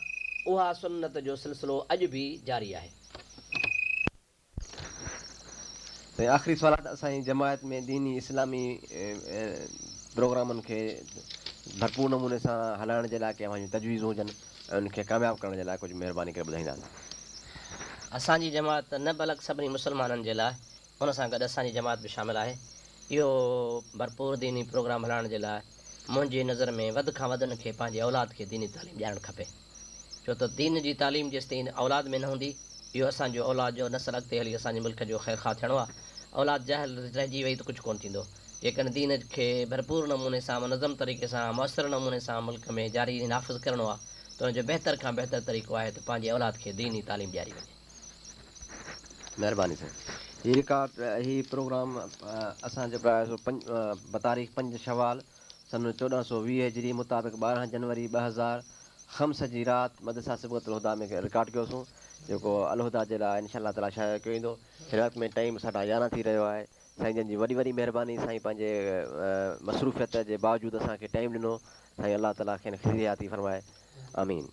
اها سنت جو سلسلو اڄ به جاري آهي. سائين آخري سوال آهي ته اسان جي جماعت ۾ ديني اسلامي پروگرامن کي ڀرپور نموني سان هلائڻ جي لاء ڪي اوهان جون تجويزون هجن ۽ ان کي ڪامياب ڪرڻ جي لاء ڪجهه مهرباني ڪري ٻڌائيندا. اسان جي جماعت نه بلڪ سڀني مسلمانن جي لاء ان سان گڏ اسان جي جماعت به شامل آهي. اهو ڀرپور ديني پروگرام هلائڻ جي لاء منهنجي نظر ۾ وڌ کان وڌ ان کي پنهنجي اولاد کي ديني تعليم ڏيارڻ کپي. ڇو ته دين جي تعليم جيستائين اولاد ۾ نه هوندي، اهو اسان جو اولاد جو نسل اڳتي هلي اسان جي ملڪ جو خيرخواه ٿيڻو آهي. اولاد جاهل رهجي وئي ته ڪجهه ڪونه ٿيندو. جيڪڏهن دين کي ڀرپور نموني سان منظم طريقي سان مؤثر نموني سان ملڪ ۾ جاري ۽ نافذ ڪرڻو آهي ته ان جو بهتر کان بهتر طريقو آهي ته پنهنجي اولاد کي ديني تعليم ڏياري وڃي. مهرباني سائين. هي رڪارڊ هي پروگرام اسان جيڪو آهي سو بتاريخ پنج شوال سن 1420 هجري مطابق 12 جنوري 2005 جي رات مدرسه صبغت الهديٰ ۾ رڪارڊ ڪيوسون جيڪو الهديٰ جي لاء انشاء الله تعاليٰ شايع ڪيو ويندو. هن وقت ۾ ٽائيم 11:30 ٿي رهيو آهي. سائين جن جي وڏي وڏي مهرباني سائين پنهنجي مصروفيت جي باوجود اسان کي ٽائيم ڏنو. سائين الله تعاليٰ کين خضر حياتي فرمائي. آمين.